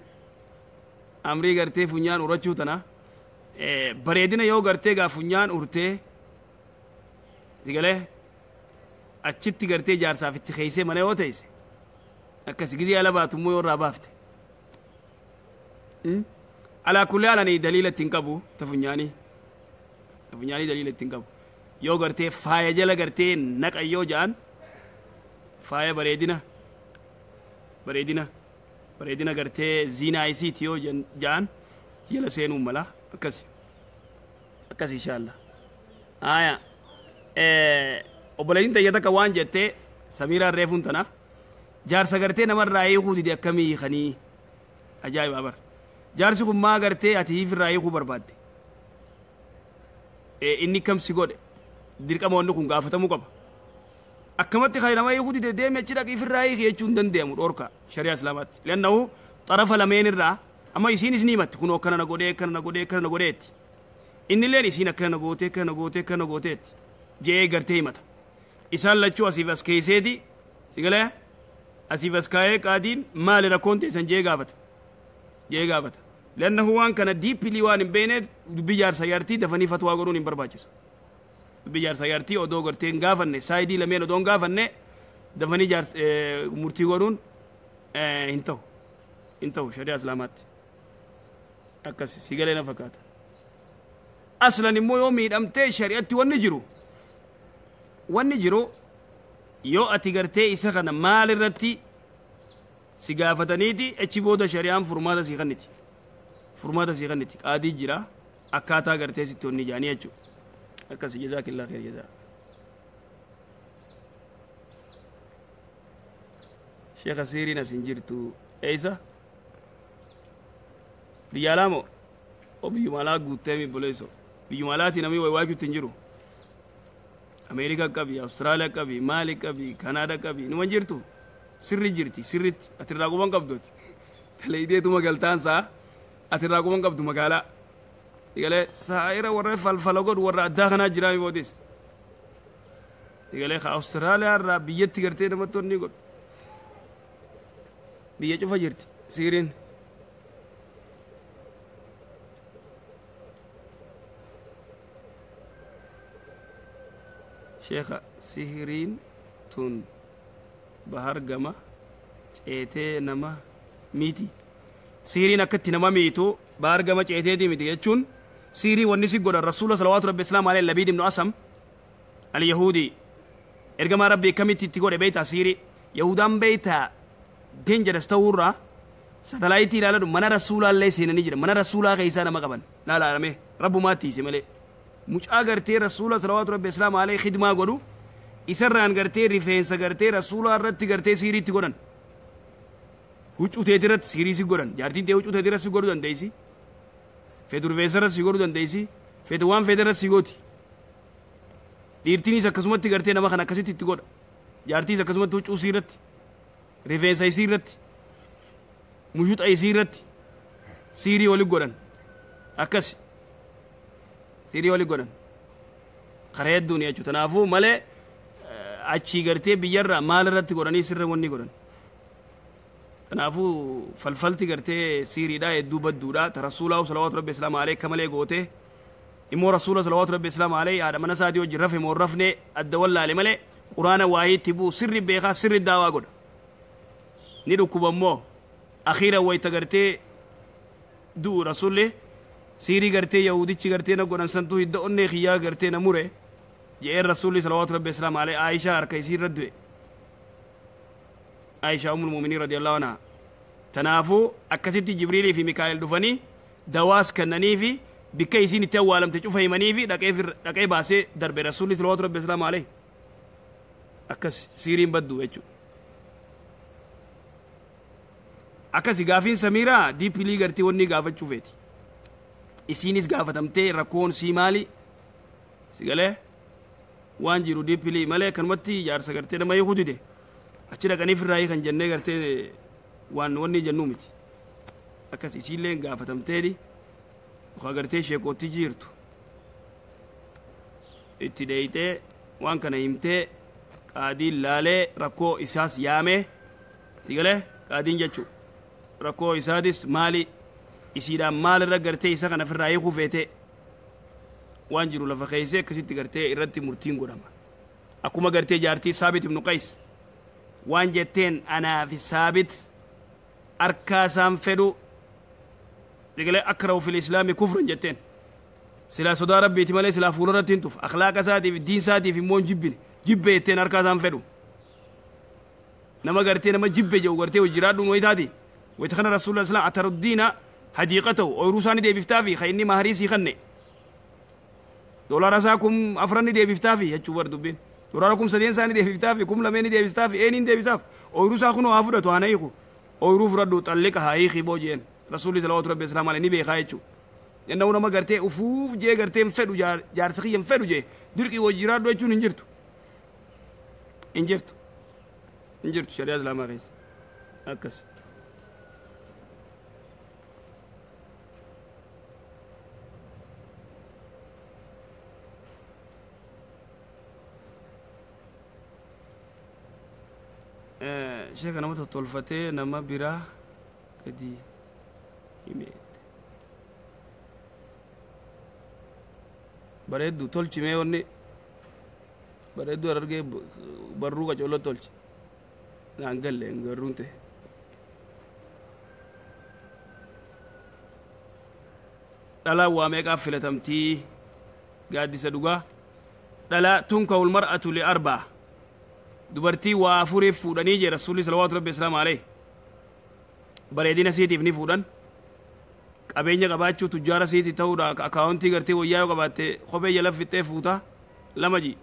amrii gartee funyaan urachuu tana bareedina yoo gartee gaa funyaan urtee sigalee achitti gartee jaarsaaf itti keeysee mana yoo teeyse akkas gizee ala baatu immoo yoo irraa baafte. Alaa kulli haal ani daliila ittiin qabu ta funyaanii. Ta funyaanii daliila ittiin qabu. Yoo gartee faaya jala gartee naqa yoo ja'an faaya bareedina bareedina bareedina gartee ziinaa isiiti yoo ja'an jala seenuu mala akkas akkas inshaalla. Aya obboleettiin tayya takka waan jettee Samiiraan reefuun tana jaarsa gartee namarraa hiikuu dide akkamii hiikanii ajaa'ibaa bara. Jaarsi kun maa gartee ati hiifirraa hiikuu barbaadde? Inni kam si godhe? Dirqama wanni kun gaafatamuu qaba. Akkamatti kan nama hiikuu dide deemi achi dhaqi ifirraa hiiki jechuu hin danda'amu dhoorka shari'aa islaamaatti. Leannahu xarafa lameen irraa amma isiinis ni himatti kunoo akkana na godhee akkana na godhee akkana na godheetti. Innilleen isiin akkana na gootee akkana na gootee akkana na gooteetti je'ee gartee himata. Isaan lachuu asiif as keeyseeti si galee asiif as kaayee qaadiin maali rakkoon teessan je'ee gaafata. Je'ee gaafata. Leannahu waan kana diippilii waan hin beekneef dubbii jaarsa jaartii dafanii fatwaa godhuun hin barbaachisu. Dubbii jaarsa jaartii odoo gartee hin gaafanne saayidii lameen odoo hin gaafanne dafanii murtii godhuun hin ta'u. Hin ta'u shari'aa islaamaatti. Akkas si galee na fakkaata. Aslan immoo yoo miidhamtee shari'atti wanni jiru. Wanni jiru yoo ati gartee isa kana maal irratti si gaafataniiti achi booda shari'aan furmaata sii kenniti. Furmaata sii kenniti. Qaadii jira akkaataa gartee sitti onni jaanii jechuudha. Akkas jazaakillaa khair jazaa. Sheekha Siiriin as hin jirtu. Eessa? Biyya alaa moo? O biyyuma alaa guuttee mi boleesso? Biyyuma alaati namni waywaachuutti hin jiru. Ameerikaa qabi, Awustiraaliyaa qabi, Maali qabi, Kanaadaa qabi. Numa jirtu? Sirri jirti, sirritti. Ati irraa quban qabduuti. Taleeydeetuma galtaan saa ati irraa quban qabdu magaalaa. Egalee saa'ira warra falfala godhu warra addaa kanaa jiraa mi boodis. Egalee ka Awustiraaliyaa irraa biyyatti gartee namatti onni godhu. Biyya cufa jirti siiriin. Sheekha sihiriin tun bahar gama ceetee nama miti. Sihiriin akkatti nama miitu bahar gama ceeteetii miti jechuun sihirii wanni si godhan rasuula salawaatu rabbi islaam alayhi Labiid ibnu Asam al-Yahuudi ergamaa rabbii akkamitti itti godhe beektaa sihirii Yahudaan beektaa dangerous ta'uurraa satalaayitii ilaaladhu mana rasuulaallee seenanii jira mana rasuulaa keessaa nama qaban laalaalame rabbumaatti hiise malee mucaa gartee rasuula salawaatu rabbi islaam alayhi khidmaa godhu isarraan gartee rifeensa gartee rasuulaa irratti gartee siiriitti godhan huccuu teetii irratti siirii si godhan jaartiin tee huccuu teetii irratti si godhuu dandeessi Feetu rifeensa irratti si godhuu dandeessi. Feetu waan feete irratti si gooti. Dhiirtiinis akkasumatti gartee nama kana akkasitti itti godha. Jaartiis akkasumatti huccuu isii irratti, rifeensa isii irratti, mushuxa isii irratti siirii wali godhan. Akkas siirii wali godhan. Karaa hedduun jechuudha. Kanaafuu malee achii gartee biyyarraa maal irratti godhanii sirra wanni godhan. Kanaafuu falfalti gartee siiriidhaa hedduu badduudha. Ta rasuulaa salawaatu rabbi islaamaa alee akka malee gootee immoo rasuula salawaatu rabbi islaamaa alee haadha mana isaatii wajjin rafe moo rafne adda wallaale malee quraana waayii itti bu'u sirri beekaa sirri daawaa godha. Ni dhukkuba immoo akhiira wayita gartee du'u rasuulli siirii gartee yahudichi gartee na godhan santuu hidda onnee kiyyaa gartee na mure je'een rasuulli salawaatu rabbi islaamaa alee Aayishaa harka isii irra du'e. Aayishaa ummul mu'miniin radiyallahu anhaa. Tanaafuu akkasitti Jibriilii fi Mikaa'el dhufanii dawaas kennanii fi bikka isiin itti awwaalamte cufa himanii fi dhaqee baasee darbe rasuulli salawaatu rabbi islaamaa alee. Akkas siiriin baddu jechuudha. Akkasi gaafiin Samiiraa diipilii gartee wanni gaafachuu feeti. Isiinis gaafatamtee rakkoon sii maali? Si galee waan jiru diipilii malee kanumatti jaarsa gartee nama hiikuu dide. Achi dhaqanii firraa hiikan jennee gartee waan wanni jennuu miti. Akkas isiillee gaafatamteeni yookaan gartee sheekootti jirtu. Itti dheeyitee waan kana himtee qaadiin laalee rakkoo isaas yaamee si galee qaadiin jechuudha. Rakkoo isaatis maali isiidhaan maalirra gartee isa kana ofirraa hiikuu feetee waan jiru lafa keessee akkasitti gartee irratti murtiin godhama. Akkuma gartee jaartii Saabit ibnu Qays waan jetteen anaa fi Saabit harkaa isaan fedhu sigalee akrahu fil islaami kufran jetteen. Silaa sodaa rabbiiti malee silaa fuula irratti hin tufu. Akhlaaqa isaatiif diin isaatiif immoo hin jibbine. Jibbe jetteen harkaa isaan fedhu. Nama gartee nama jibbe jedhu gartee hojii jiraadhuun wayitaati. Wayita kana Rasuulullah islaam ataruddiina hadiiqatahu ooyiruu isaa ni deebiftaa fi kan inni maharii sii kanne. Doolaara isaa 4000 ni deebiftaa fi jechuu bar dubbiin. Doolaara 3000 isaa ni deebiftaa fi 2000 ni deebiftaa fi eeniin deebisaaf. Ooyiruu isaa kunoo haa fudhatu haa na hiiku. Ooyiruu fudhadhu xalliqa haa hiikii boo jeen. Rasuulli salawaatu rabbi islaam alayhi ni beekaa jechuu. Yennaa nama gartee ufuuf jee gartee hin fedhu jaarsa kiyya hin fedhu jee dirqii wajji jiraadhu jechuun hin jirtu. Hin jirtu. Hin jirtu shari'aa islaamaa keessa. Akkas. Sheeka nama tottolfatee nama biraa gadi hime. Bareeddu tolchi mee wanni bareedduu Harargee barruu qacooloo tolchi. Naan galle barruun ta'e. Dhalaan waa meeqaaf filatamtii gaaddisa dhugaa. Dhalaa tunkahul mar'atu li arba'a. Dubartii waa afuriif fuudhanii jee Rasuulli salawaatu rabbi islaamu alayhi. Bareedina siitiif ni fuudhan. Qabeenya qabaachuu tujjaara siiti ta'uudha akaawuntii gartee wayyaa yoo qabaatte kophee jala fixxee fuuta lama ji.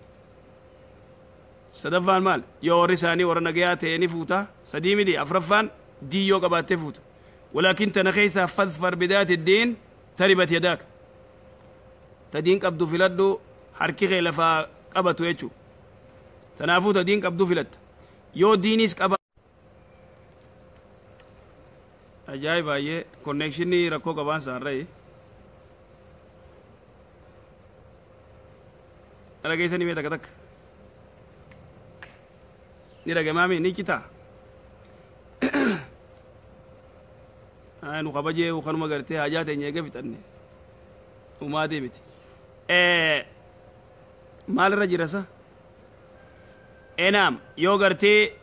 Sadaffaan maal? Yoo warri isaanii warra nagayaa ta'e ni fuuta. Sadii miti afraffaan diin yoo qabaattee fuuta. Walaakin tana keessaa fadfar bidaati diin taribat yadaak. Ta diin qabdu filadhu harki kee lafaa qabatu jechuudha. Tanaafuu ta diin qabdu filatta. Yoo diinis qaba. Ajaa'iba baay'ee konneekshinii rakkoo qabaan saarra'e. Dhageessanii mee takka takka. Ni dhagamaami ni citaa. Nu kabajee kanuma gartee hajaa teenya eega fixanne. Umaatii miti. Maalirra jira sa? Enaam yoo gartee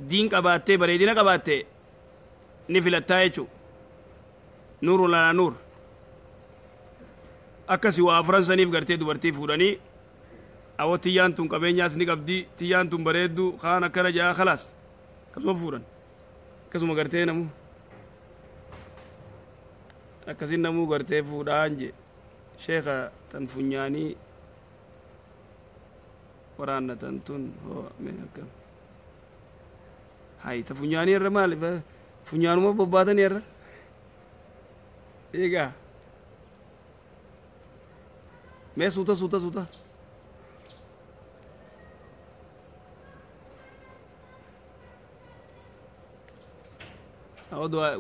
diin qabaattee bareedina qabaatte ni filattaa jechuudha. Nuuru lana nuur. Akkasi waa afran saniif gartee dubartii fuudhanii awwa tiyyaan tun qabeenyaas ni qabdi tiyyaan tun bareeddu kaan akkana ja'a khalaas akkasuma fuudhan. Akkasuma gartee namu akkasiin namuu gartee fuudhaan je sheeka tan funyaanii waraannatan tun hoo mee akkam hay ta funyaanii irra maali funyaanuma bobbaatanii irra eegaa Mee suuta suuta suuta.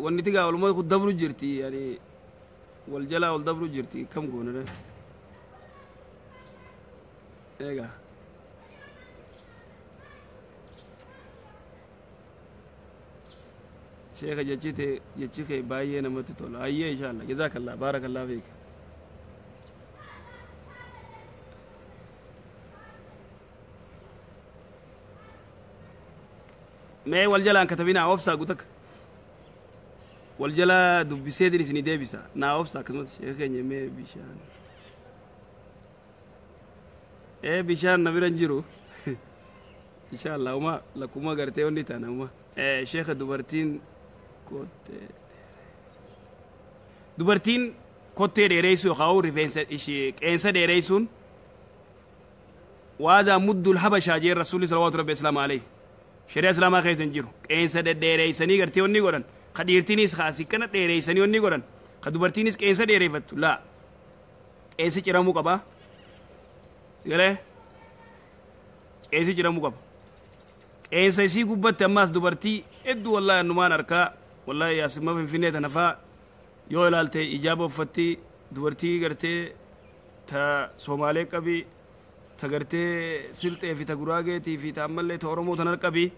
Wanni tigaa walumaa kun dabru jirti, yani wal jalaa wal dabru jirti. Kam goone eegaa? Sheeka, jechi tee, jechi kee baay'ee namatti tola. Hayyee, inshallah. Jazakallah, baarakallah fiik. Mee wal jalaan katabinaa, obsaa gutak wal jalaa dubbiseetiin isinii deebisa. Naa obsa. Akkasumas sheeka keenya, mee bishaan, ee bishaan na bira hin jiru. Inshallah, uma lakkuma gartee wanni taana uma. Sheeka, dubartiin kottee dheereessuu yookaan rifeensa ishee qeensa dheereessuun waadaa muddul habashaa jeen Rasuulli salawaatu rabbi islaamaa alayhi. Shari'a islaamaa keessa hin jiru. Qeensa dhedheereessanii gartee wanni godhan, ka dhiirtiinis ka asii kana dheereessanii wanni godhan, ka dubartiinis qeensa dheereeffattu, laa, qeensi ciramuu qaba. Galee, qeensi ciramuu qaba. Qeensa isii gubbatti ammaas dubartii hedduu wallaahi annumaan harkaa, wallaahi yaasima Finfinnee tana faa yoo ilaalte, ijaaba uffatti dubartii gartee ta Somaalee qabii, ta gartee Silxee fi ta Guraageetii fi ta ammallee ta Oromoo tana qabii,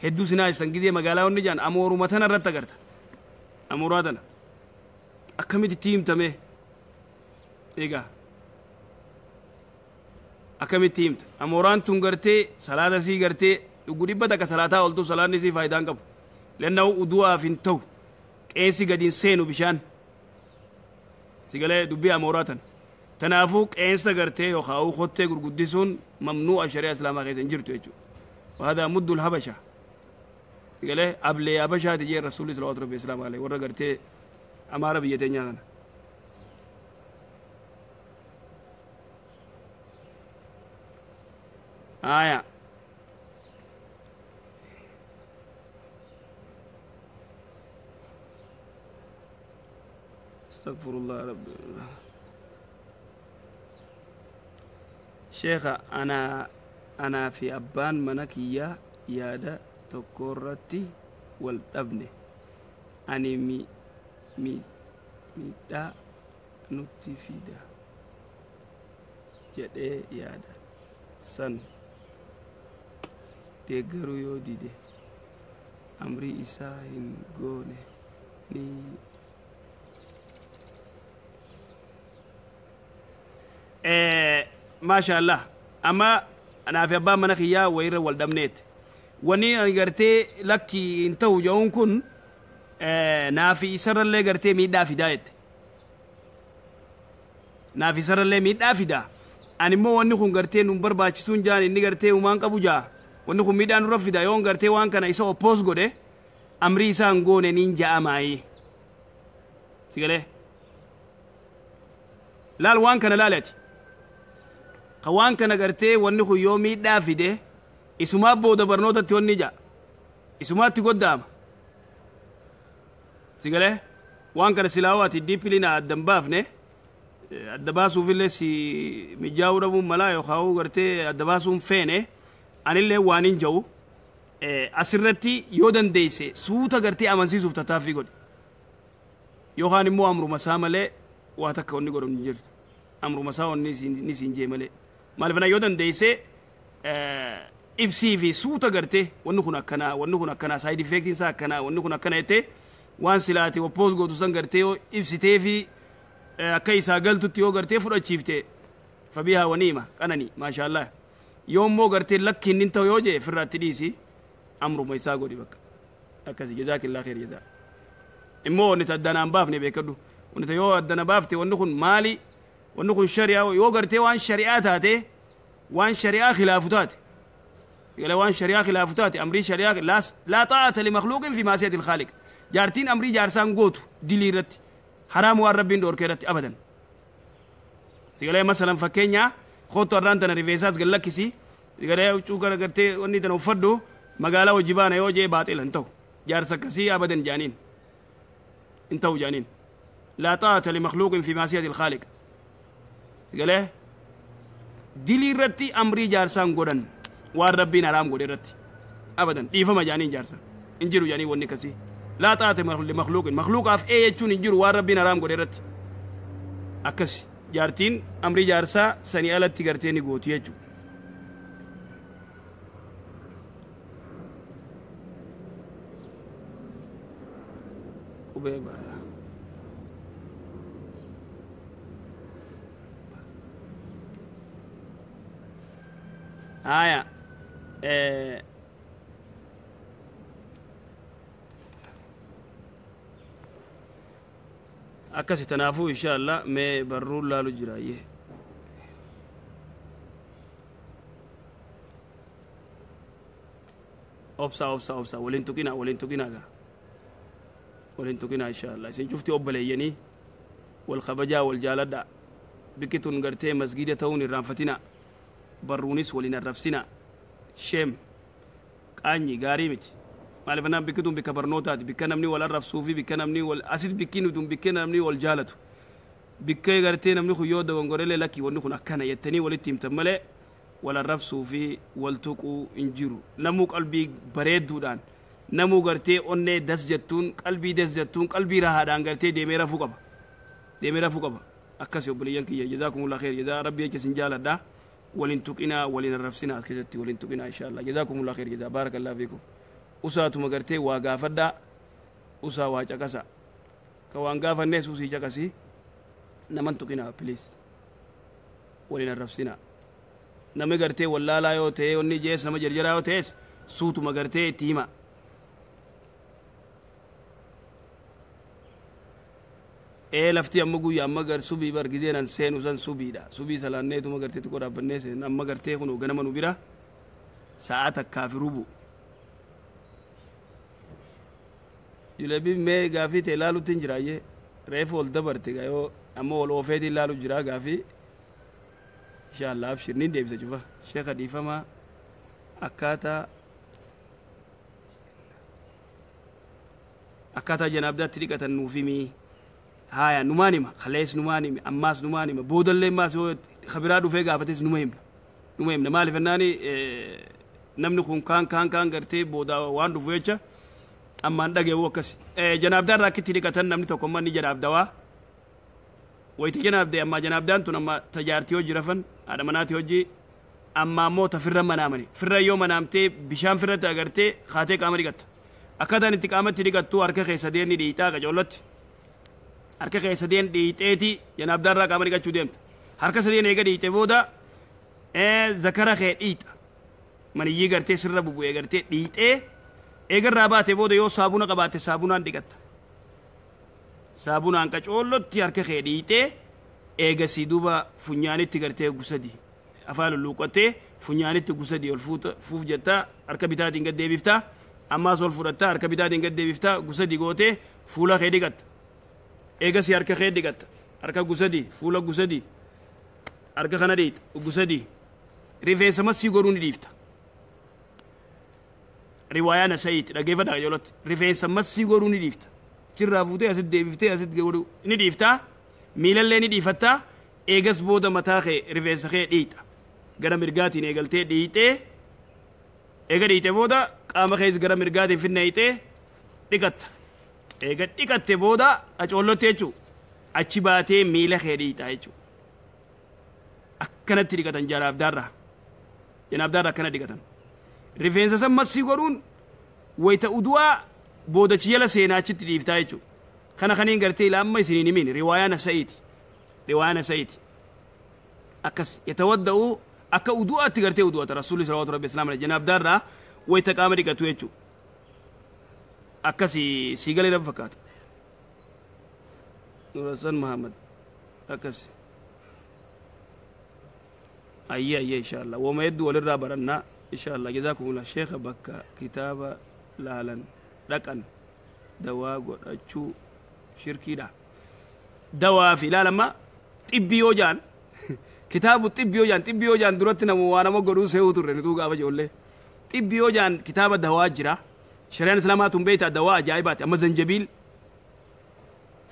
hedduu sinaa isan gizee magaalaa wanni jaan amooruma tana irratti agarta. Amooraa tana akkamitti itti himtame egaa? Akkamitti himta? Amooraan tun gartee salaata sii gartee dhugu 100 salaataa ooltu, salaanni sii faayidaan qabu lenna'u udu'aaf hin ta'u, qeensi gadi hin seenu bishaan si galee dubbii amooraa tana. Tanaafuu qeensa gartee yookaan kottee gurguddisuun mamnuu'a, shari'a islaamaa keessa hin jirtu jechuudha. وهذا مد الحبشة galee ablee habashaati jee Rasuulli salawaatu rabbi islaam alayhi warra gartee amaara biyya teenyaa kana. Aya, استغفر الله رب. Sheekha, anaa fi abbaan mana kiyyaa yaada tokko irratti wal dhabne. Ani mi mi miidhaa nutti fida jedhee yaada san deeggaruu yoo dide, amrii isaa hin goone ni maasha Allah. Amma anaa fi abbaan mana kiyyaa wayirra wal dhabneet, wanni ani gartee lakki hin ta'u jedhuun kun naa fi isarrallee gartee miidhaa fidaa jette, naa fi isarrallee miidhaa fidaa. Ani immoo wanni kun gartee nun barbaachisuun jaan, inni gartee umaan qabu jaa, wanni kun miidhaa nurra fida yoon gartee waan kana isa oppose godhe, amrii isaa hin goone niin ja'amaayi. Si galee? Laal, waan kana laali. Ati ka waan kana gartee wanni kun yoo miidhaa fide, isumaa booda barnootatti wanni ja'a, isumaatti goddaama. Si galee? Waan kana silaa ati deeply na addan baafne, adda baasuufillee si mijaa'uu dhabuun malaa yookaan gartee adda baasuun feene. Anillee waan hin ja'u, asirratti yoo dandeeyse suuta gartee amansiisuuf tattaaffii godhi, yookaan immoo amruma isaa malee waa takka wanni godhamu hin jirtu. Amruma isaa wanni ni siin jee malee maaliif yoo dandeeyse ibsii fi suuta gartee wanni kun akkanaa, wanni kun akkanaa, side effectiin isaa akkanaa, wanni kun akkana jettee waan silaati oppose gootu san gartee yoo ibsitee fi akka isaa galtutti yoo gartee fudhachiifte, fabihaa waniima qanani, maashaallah. Yoo immoo gartee lakki inni ta'u yoo jee, firraatti dhiisi, amruma isaa godhi bakka akkasi. Jazaakillaa kheer jazaa. Immoo wanni addanaan baafne beekadhu. Wanni yoo addana baafte, wanni kun maali, wanni kun shari'aa yoo gartee waan shari'aa taate, waan shari'aa khilaafu taate galee, waan shari'aa khilaafu taate, amrii shari'aa laa xaa'ata limakhluuqin fi maasiyati ilkhaaliq. Jaartiin amrii jaarsaan gootu dilii irratti, haraam, waan rabbiin dhoorkee irratti abadan. Sigalee, masalan fakkeenyaa, kootu arraan tana rifeensaas gad lakkisi, sigalee huccuu gara gartee wanni tana uffadhu, magaalaa hojii baana yoo jee, baaxila, hin ta'u. Jaarsa akkasii abadan jaaniin hin ta'u jaaniin. Laa xaa'ata limakhluuqin fi maasiyati ilkhaaliq. Galee dilii irratti amrii jaarsaan godhan waan rabbiin haraam godhe irratti abadan dhiifama jaaniin jaarsa hin jiru jaanii wanni akkasii laa xaate makluuqin makluuqaaf ee jechuun hin jiru waan rabbiin haraam godhe irratti akkasi jaartiin amrii jaarsaa sanii alatti gartee ni gooti jechuudha. Qubee barra. Haya. Akkasi tanaafuu insha Allah mee barruun laalu jiraayyee. Obsa obsa obsa waliin tuqinaa waliin tuqinaa gaa. Waliin tuqinaa insha Allah isin cufti obboleeyyanii wal kabajaa wal jaaladhaa bikki tun gartee masgiida ta'uun irraanfatinaa barruunis waliin arrabsinaa sheem qaanyi gaarii miti maaliif naan bikki tun bikka barnootaati bikka namni wal arrabsuu fi bikka namni wal asit bikki tun bikka namni wal jaalatu bikka gartee namni kun yoo dogongorellee lakki wanni kun akkana jettanii walitti himtan malee wal arrabsuu fi wal tuquu hin jiru namuu qalbii bareedduudhaan namuu gartee onnee das jettuun qalbii das jettuun qalbii rahaadhaan gartee deemee rafuu qaba deemee rafuu qaba akkasi obboleeyyan kiyya jazaakumullah kheer jazaa rabbi jecha isin jaaladha waliin tuqinaa waliin arrabsinaa as keessatti waliin tuqinaa insha Allah jazaakumullah kheer jazaa baarakallahu fiikum usaatuma gartee waa gaafadhaa usaa waa caqasa ka waan gaafannees usii caqasii naman tuqinaa please waliin arrabsinaa namni gartee wallaalaa yoo ta'e onni jees nama jarjaraa yoo ta'es suutuma gartee itti hima ee lafti amma guyyaa amma gar subii bar gizeen an seenu san subiidha subii salaanneetuma gartee xiqqoo dhaabbannee seen amma gartee kun ganama nu bira sa'a takkaa fi rubu julebii mee gaafii ta'e laalutti hin jiraayyee reefu ol dabarte yoo amma ol oofeetiin laalu jira gaafii insha Allah abshir niin deebisa cufa sheekha dhiifamaa akkaataa janaabdaatti dhiqatan nuuf himii haya numaan hima kalees numaan hime ammaas numaan hima boodallee ammaas yoo kabiraa dhufee gaafates numa himna numa himna maaliif jennaani namni kun kaan kaan kaan gartee booda waan dhufu jecha ammaan dhageewu akkasi janaabdaa irraa akkitti dhiqatan namni tokko amma ni janaabdawaa wayti janaabdee ammaa janaabdaan tun amma tajaartii hojii rafan haadha manaati hojii amma ammoo ta firra manaamani firra yoo manaamtee bishaan firratti agartee kaatee qaama dhiqatta akkaataan itti qaamatti dhiqattu harka keessa deemni dhiixaa qacoollotti harka keessa deen dhiixeeti janaabdaa irraa qaama dhiqachuu deemta harka sadeen eega dhiixe booda zakara kee dhiixa maniyyii gartee sirra bubu'ee gartee dhiixee eega irraa baate booda yoo saabuna qabaatte saabunaan dhiqatta saabunaan qacoollotti harka kee dhiixee eegasii duuba funyaanitti gartee gusadi afaan lulluuqattee funyaanitti gusadi ol fuuf jettaa harka bitaatiin gad deebiftaa ammaas ol fudhattaa harka bitaatiin gad deebiftaa gusadi gootee fuula kee dhiqatta eegasii harka kee dhiqatta harka gusadi fuula gusadi harka kana dhiixa gusadi rifeensa masii godhuu ni dhiifta riwaayaa nasa'iiti dhaggeeffadhaa qajeelootti rifeensa masii godhuu ni dhiifta chirraa fuutee asitti deebiftee asitti godhuu ni dhiiftaa miilallee ni dhiifattaa eegas booda mataa kee rifeensa kee dhiixa gara mirgaatiin eegaltee dhiixee eega dhiixe booda qaama kees gara mirgaatiin finna hiixee dhiqatta eega dhiqatte booda qacoollotti jechuu achi baatee miila kee dhiixa jechuu akkanatti dhiqatan janaabdaarraa janaabdaarraa akkana dhiqatan rifeensa san massii godhuun wayita udu'aa boodachi jala seenaa achitti dhiiftaa jechuu kana kaniin gartee ila amma isiniin himin riwaayaa nasa'iiti riwaayaa nasa'iiti akkas yatawadda'u akka udu'aatti gartee udu'ata rasuulli salawaatu rabbi islaam alayhi janaabdaarraa wayita qaama dhiqatu jechuu akkasi sii galee nama fakkaata Nurassan Muhammad akkasi ayyee ayyee insha Allah wama hedduu walirraa barannaa insha Allah jazaakumullah sheekha bakka kitaaba laalan dhaqan dawaa godhachuu shirkiidha dawaa fi ilaalama xibbii yoo jaan kitaabu xibbii yoo jaan xibbii yoo jaan duratti namu waa nama godhuu se'uu turre nutuu gaafa ijoollee xibbii yoo jaan kitaaba dawaa jira shari'aan islaamaa tun beektaa dawaa ajaa'ibaati amma zanjabiil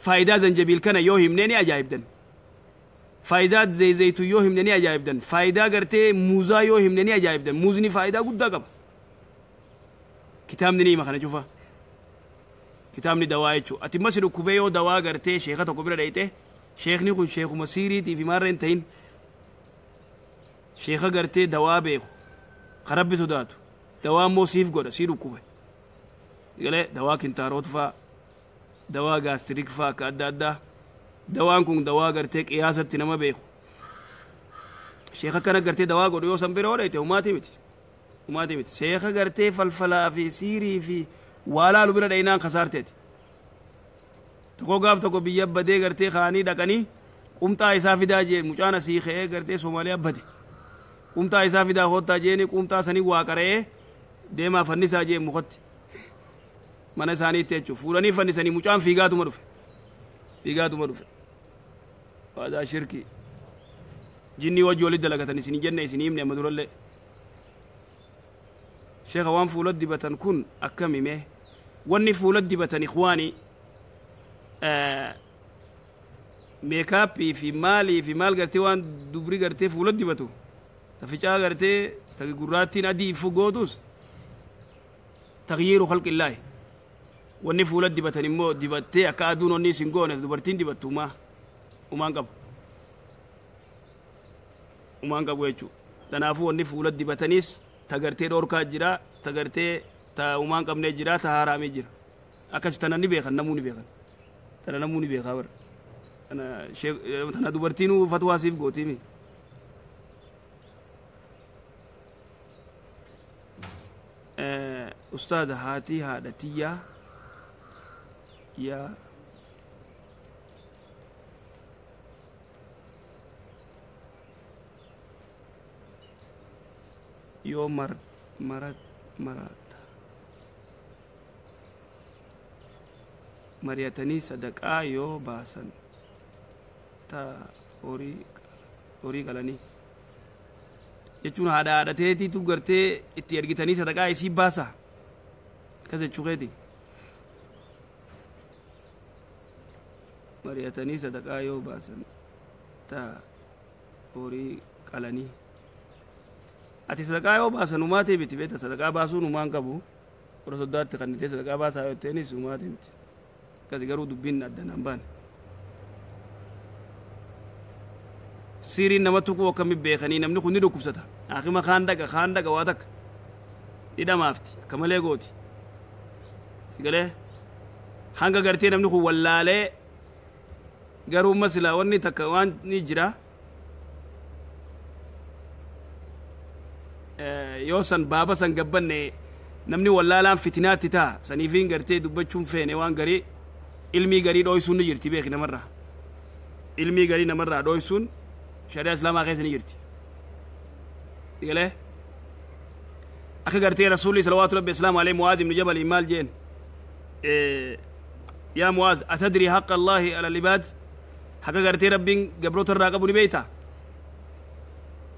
faayidaa zanjabiil kana yoo himnee ni ajaa'ibdan Faayidaa zaytu yoo himne ni ajaa'ibdan. Faayidaa gartee muuzaa yoo himne ni ajaa'ibdan. Muuzni faayidaa guddaa qaba. Kitaabni ni hima kana cufa. Kitaabni dawaa jechuudha. Ati masi dhukkubee yoo dawaa gartee sheeka tokko bira dhayite, sheekni kun sheekuma siiriitii fi maarra hin ta'in, sheeka gartee dawaa beeku ka Rabbi sodaatu, dawaa immoo siif godha sii dhukkube. Galee dawaa kintaaroot faa, dawaa gaastirik faa, akka adda addaa. Dawaan kun dawaa gartee qiyaasatti nama beeku. Sheeka kana gartee dawaa godhu yoo san bira yoo dhayite humaatii miti. Humaatii miti. Sheeka gartee falfalaa fi siirii fi waa laalu bira dhayinaan kasaarteeti. Tokko gaaf tokko biyya badee gartee kaanii dhaqanii qumxaa isaa fidaa jee, mucaan asii ka'ee gartee Soomaaliyaa bade. Qumxaa isaa fidaa koottaa jeeni, qumxaa sanii waa qara'ee deemaa fannisaa jee mukatti. Mana isaaniitti jechuudha. Fuudhanii fannisanii mucaan fiigaatuma dhufe. Fiigaatuma dhufe. Waadaa shirkii. Jinni wajji walitti dalagatan isin jenne isin himne amma durallee. Sheekha, waan fuula dibatan kun akkami mee? Wanni fuula dibatan, ikhwaani, makeup fi maalii fi maal gartee waan dubri gartee fuula dibatu, ta ficaa gartee ta gurraattiin adii ifu gootus, تغيير خلق الله. Wanni fuula dibatan immoo dibattee akka aduun onni isin goone dubartiin dibattu umaa umaan qabu, umaan qabu jechuudha. Kanaafuu wanni fuula dibatanis ta gartee dhoorkaa jira, ta gartee ta umaan qabnee jira, ta haaraamee jira. Akkas tana ni beekan, namuu ni beekan, tana namuu ni beekaa bara. Tana dubartiinuu fatwaa siif gootiimi. Ustaada, haatii haadha tiyyaa yaa yoo mar mara marata mari'atanii sadaqaa yoo baasan ta horii qalanii jechuun haadha haadhateetiitu gartee itti ergitanii sadaqaa isii baasa akkas jechuu keeti. Mari'atanii sadaqaa yoo baasan ta horii qalanii ati sadaqaa yoo baasan humaatii miti. Beeta, sadaqaa baasuun humaan qabu. Warra soddaatti kannitee sadaqaa baasaa yoo ta'enis humaatii miti. Akkasi garuu dubbiin addanaan baane. Siiriin nama tuquu akkami beekanii? Namni kun ni dhukkubsata, haakima kaan dhaqa, kaan dhaqa, waa takka ni dhamaafti, akka malee gooti. Sigalee hanga gartee namni kun wallaalee. Garuu masila wanni takka waan ni jira, yoo san baaba san gabbanne namni wallaalaan fitinaatti ta'a. Saniifiin gartee dubbachuun feene. Waan garii ilmii garii dhooysuun ni jirti, beeki. Namarraa ilmii garii namarraa dhooysuun shari'a Islaamaa keessa ni jirti. Sigalee akka gartee Rasuulli صلوات ربي وسلامه عليه Mu'aaz ibnu Jabal maal jeen? يا معاذ، أتدري حق الله على العباد؟ Haqa gartee Rabbiin gabroota irraa qabu ni beeyta?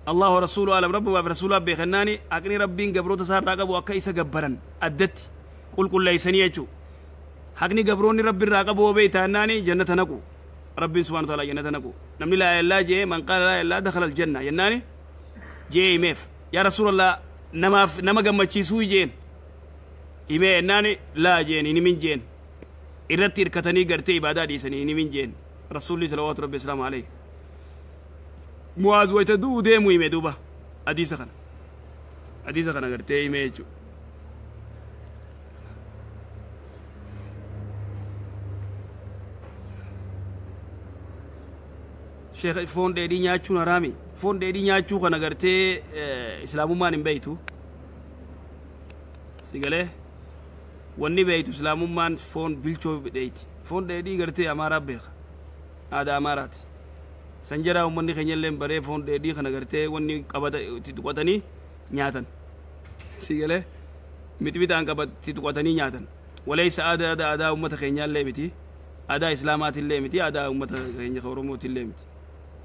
الله ورسوله أعلم. Rabbi fi rasuulaa beekannaani, haqni Rabbiin gabroota isaa irraa qabu akka isa gabbaran addatti qulqulleeysanii jechuu. Haqni gabroonni Rabbi irraa qabu hoo beeyta jennaani, jannata naqu, Rabbiin سبحانه وتعالى jannata naqu, namni لا إله jee, من قال لا إله دخل الجنة jennaani jee himeef. يا رسول الله، namaaf nama gammachiisuu jeen himee jennaani, laa jeen, hin himin jeen. Irratti hirkatanii gartee ibaadaa dhiisanii hin himin jeen Rasuulli صلوات ربي وسلامه عليه. Mu'aaz wayta du'u deemu hime duuba hadiisa kana, hadiisa kana gartee hime jechuudha. Sheekh, foon dheedhii nyaachuun haraami? Foon dheedhii nyaachuu kana gartee Islaamummaan hin beeytu. Si galee? Wanni beeytu Islaamummaan foon bilchoo dheeyti. Foon dheedhii gartee Amaaraa beeka, aadaa Amaaraati. San jedhaa uummanni keenya illee baree foon dheedhii kana gartee wanni qabata itti tuqatanii nyaatan. Si galee? Mixmixaan qabatti tuqatanii nyaatan. Walaysa aadaa uummata keenyaallee miti, aadaa Islaamaatillee miti, aadaa uummata keenya Oromootillee miti.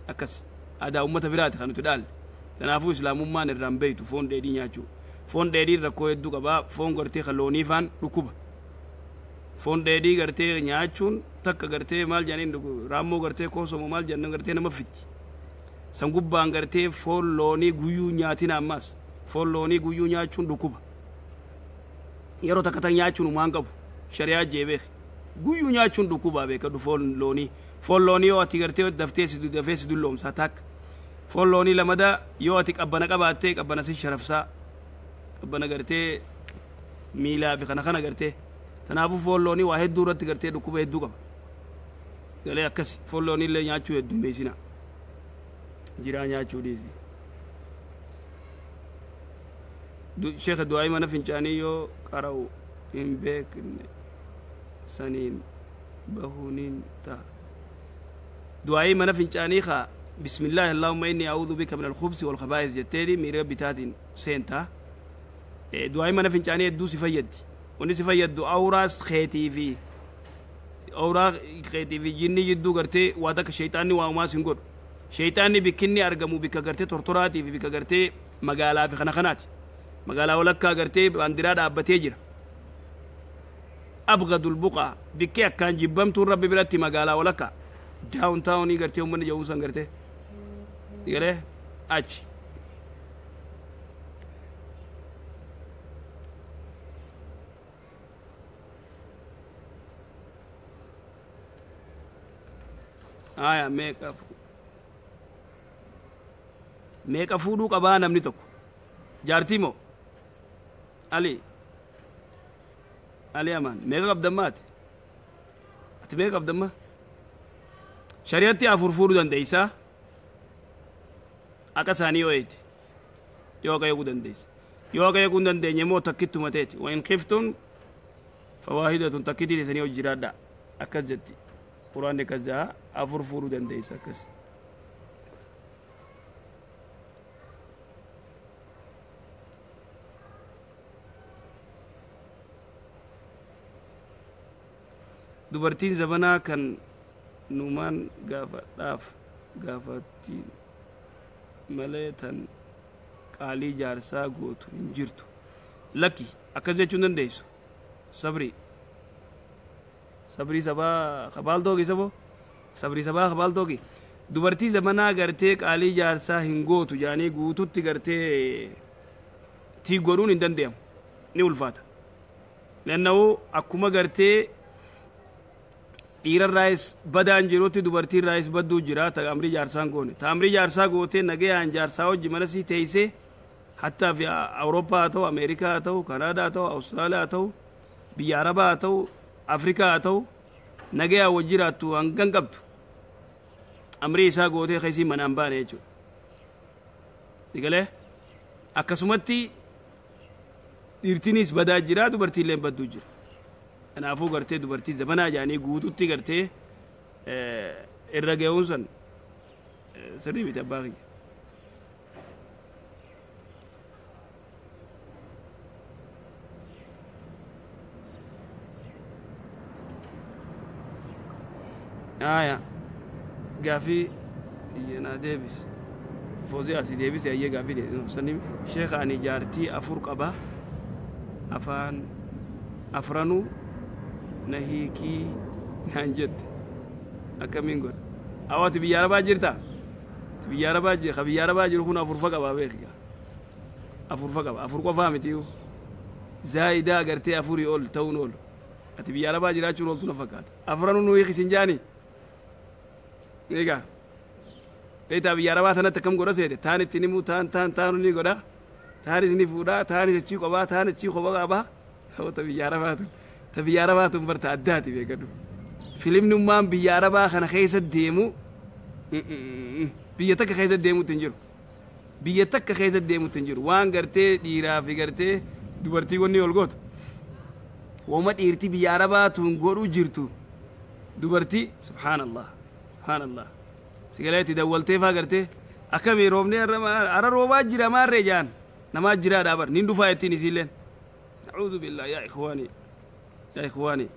Akkas aadaa uummata biraati kan nuti dhaalle. Kanaafuu Islaamummaan irraan beeytu foon dheedhii nyaachuu. Foon dheedhiin rakkoo hedduu qabaa. Foon gartee kan loonii faan dhukkuba. Foon dheedhii gartee nyaachuun takka gartee maal jedhaniin raammoo gartee koosomo maal jedhan gartee nama fitti. San gubbaan gartee foon loonii guyyuu nyaatina. Ammaas foon loonii guyyuu nyaachuun dhukkuba. Yeroo takka tan nyaachuun humaan qabu, shari'aa jee beek. Guyyuu nyaachuun dhukkubaa beekadhu. Foon loonii, foon loonii yoo ati gartee daftee si dafee si dulloomsaa takka. Foon loonii lamada yoo ati qabbana qabaattee, qabbana si sharafsaa, qabbana gartee miilaa fi kana kana gartee. Tanaafuu foon loonii waa hedduu irratti gartee dhukkuba hedduu qaba galee. Akkasi foon loonii illee nyaachuu heddummeessina jiraa, nyaachuu dhiisi. Sheekha, du'aa'ii mana fincaanii yoo qara'u hin beekne saniin bahuuniin ta'a? Du'aa'ii mana fincaanii kaa "بسم الله اللهم إني أعوذ بك من الخبث والخبائث" jetteeni miira bitaatiin seentaa. Du'aa'ii mana fincaanii hedduu si fayyaddi. Wanni si fayyaddu awraas keetii fi awraa keetii fi jinni jidduu gartee waa takka sheeyxaanni waa umaa sin godhu. Sheeyxaanni bikkinni argamu bikka gartee tortoraatii fi bikka gartee magaalaa fi kana kanaati. Magaalaa walakkaa gartee baandiraa dhaabbatee jira. أبغض البقاع, bikkee akkaan jibbamtuun Rabbi biratti magaalaa walakkaa, downtownii gartee uummanni jedhuun san gartee galee achi. Aya, meeqa fuudhuu qabaa namni tokko? Jaartii moo? Ali, Ali Amaan, meeqa qabdammaati ati? Meeqa qabdamma? Shari'atti afur fuudhuu dandeeysaa, akka isaanii yoo eeyte, yoo akka eeguu dandeessa. Yoo akka eeguu hin dandeenye immoo takkittuma teeti. وإن خفتم فواحدة, takkitti isanii hojii jiraadha akkas jetti Quraanni. Akkas jaa, afur fuudhuu dandeessa akkas. Dubartiin zabanaa kan numaan gaafadhaaf gaafattiin malee tan qaalii jaarsaa gootu hin jirtu. Lakki, akkas jechuu hin dandeessu. Sabrii, sabrii sabaa kabaaltooki, sabo sabrii sabaa kabaaltooki. Dubartii zamanaa gartee qaalii jaarsaa hin gootu jaanii guututti gartee tii godhuun hin dande'amu, ni ulfaata. Lanna'u akkuma gartee dhiirarraayis badaan jirutti dubartiirraayis badduu jira. Ta amrii jaarsaan goone, ta amrii jaarsaa gootee nagayaan jaarsaa hojii mana sii teeysee, hattaa fi Awurooppaa haa ta'u, Ameerikaa haa ta'u, Kanaadaa haa ta'u, Awustiraaliyaa haa ta'u, biyya Arabaa haa ta'u, Afrikaa haa ta'u, nagayaan wajji jiraattu hangan qabdu amrii isaa gootee keessii manaan baane jechuudha. Digalee akkasumatti dhiirtinis badaa jira, dubartiillee badduu jira. Kanaafuu gartee dubartii zabanaa jaanii guututti gartee irra ga'uun san sirrii miti, abbaa kiyya. Aya, gaafii xiyya naa deebise. Foozii asii deebise. Ayyee, gaafii sani. Sheekha, ani jaartii afur qaba, afaan afranuu na hiikii naan jette, akkamiin godha? Awa, ati biyya Arabaa jirta? Ati biyya Arabaa jira. Ka biyya Arabaa jiru kun afurfa qaba beekika, afurfa qaba. Afur qofaa mitiyu, zaayidaa gartee afurii ol ta'uun oolu. Ati biyya Arabaa jiraachuun ooltu na fakkaata. Afranuu nu hiikisin jaani. Egaa beektaa, biyya Arabaa tanatti akkam godha seete? Taan ittiin himuu, taan taan taanu ni godha, taanis ni fuudha, taanis achii qobaa, taan achii qoba qaba. Ta biyya Arabaa tun, ta biyya Arabaa tun barta addaati, beekadhu. Filimnummaan biyya Arabaa kana keessa deemu biyya takka keessa deemutti hin jiru, biyya takka keessa deemutti hin jiru. Waan gartee dhiiraa fi gartee dubartii wanni ol gootu, wama dhiirti biyya Arabaa tun godhu jirtu dubartii, subhaanallah, subhaanallah. Sigalee itti dawwaltee faa gartee akkamii roobnee ara roobaa jira maarree jaan namaa jiraa dhaabar nin dhufaa ittiin isiilleen. أعوذ بالله. يا إخواني، يا إخواني,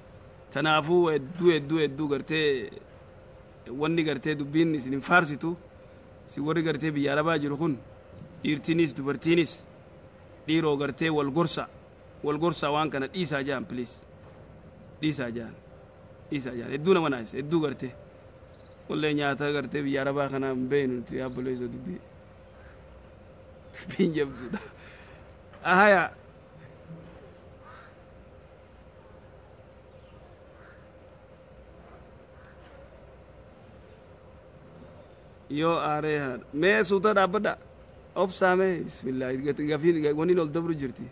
tanaafuu hedduu hedduu hedduu gartee wanni gartee dubbiin isin hin faarsitu. Si warri gartee biyya Arabaa jiru kun, dhiirtinis dubartiinis, dhiiroo gartee wal gorsa, wal gorsa. Waan kana dhiisaa jaan, please, dhiisaa jaan, dhiisaa jaan. Hedduu nama naayisa, hedduu gartee. Wallee nyaata gartee biyya arabaa kana hin beeknu nuti yaabboleessa dubbii. Dubbiin jabduudha. Ahaya. Yoo aaree haadha. Mee suuta dhaabbadha. Obsaa mee bismillah gafiin waniin ol dabru jirti.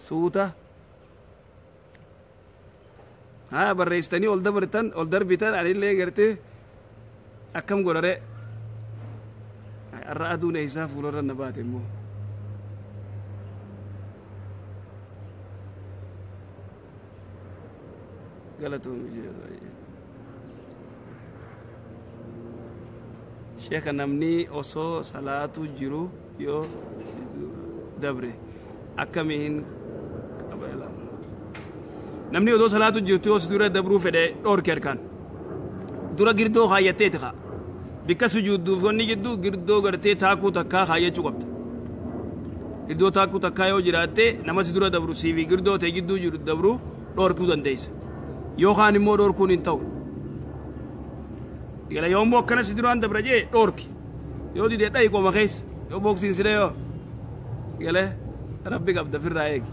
Suuta. Haa barreessitanii ol dabartan ol darbitan anillee gartee akkam godhare. Har'a aduun eessaa fuularra na baate immoo. Galatoomi sheeka namni osoo salaatu jiru yoo dabre akkamiin qabalamu? Namni odoo salaatu jirtu yoo si dura dabruu fedhe dhoorki harkaan. Dura girdoo kaayatteeti kaa. Bikka sujuudduuf wanni jidduu girdoo gartee taakuu takkaa kaayyachuu qabda. Girdoo taakuu takkaa yoo jiraatte nama si dura dabru siifi girdoo ta'e gidduu jiru dabru dhoorkuu dandeessa. Yookaan immoo dhoorkuun hin ta'u. Gala yoo immoo akkana si duraan dabra jee dhoorki. Yoo didee dhayi qoma keessa. Yoo booksiin siree yoo. Galee rabbi qabda firraa eegi.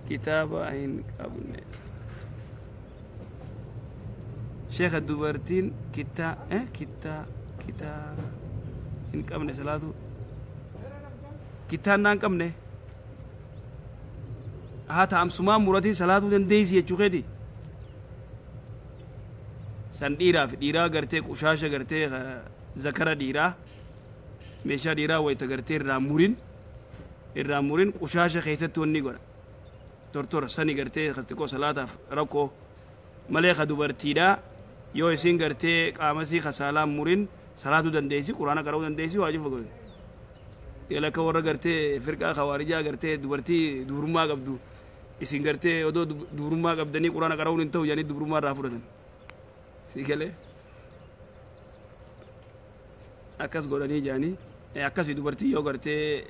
Kitaaba hin qabne. Sheekha dubartiin kitaa kitaa kitaa hin qabne salaatu. Kitaan naan qabne. Haa ta'amsumaa muratiin salaatuu dandeessi jechuu keeti. San dhiiraaf dhiiraa gartee qushaasha gartee zakara dhiiraa meeshaa dhiiraa wayita gartee irraa murin qushaasha keessatti wanni godha. Tortora sani gartee xiqqoo salaataaf rakkoo malee ka dubartiidhaa yoo isin gartee qaamasii kasaalaan murin salaatuu dandeessi quraana qara'uu dandeessi waa cufa godhu. Yala akka warra gartee firqaa khawaarijaa gartee dubartii dubrummaa qabdu isin gartee odoo dubrummaa qabdanii quraana qara'uun hin ta'u jedhanii dubrummaa irraa fudhatan. Si galee akkas godhanii jedhanii akkasii dubartii yoo gartee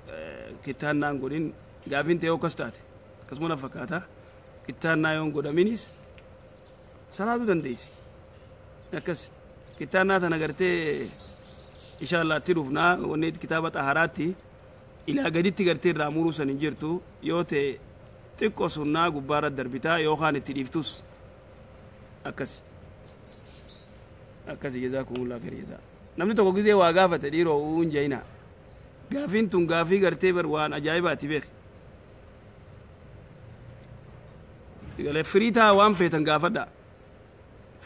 kittaannaan godhin gaafiin ta'e akkas taate akkasuma na fakkaata kittaannaa yoo hin godhaminis salaatuu dandeessi. Akkas kittaannaa tana gartee inshallah itti dhufnaa wanni kitaaba xaharaatti ilaa gaditti gartee irraa muruu san hin jirtu yoo ta'e xiqqoo sunnaa gubbaarra darbitaa yookaan itti dhiiftus akkas akkasi jazaakumullah khayr jazaa. Namni tokko gizee waa gaafate dhiiroo uun jayina gaafiin tun gaafii gartee bar waan ajaa'ibaati beek. Galee firii taa waan feetan gaafadha.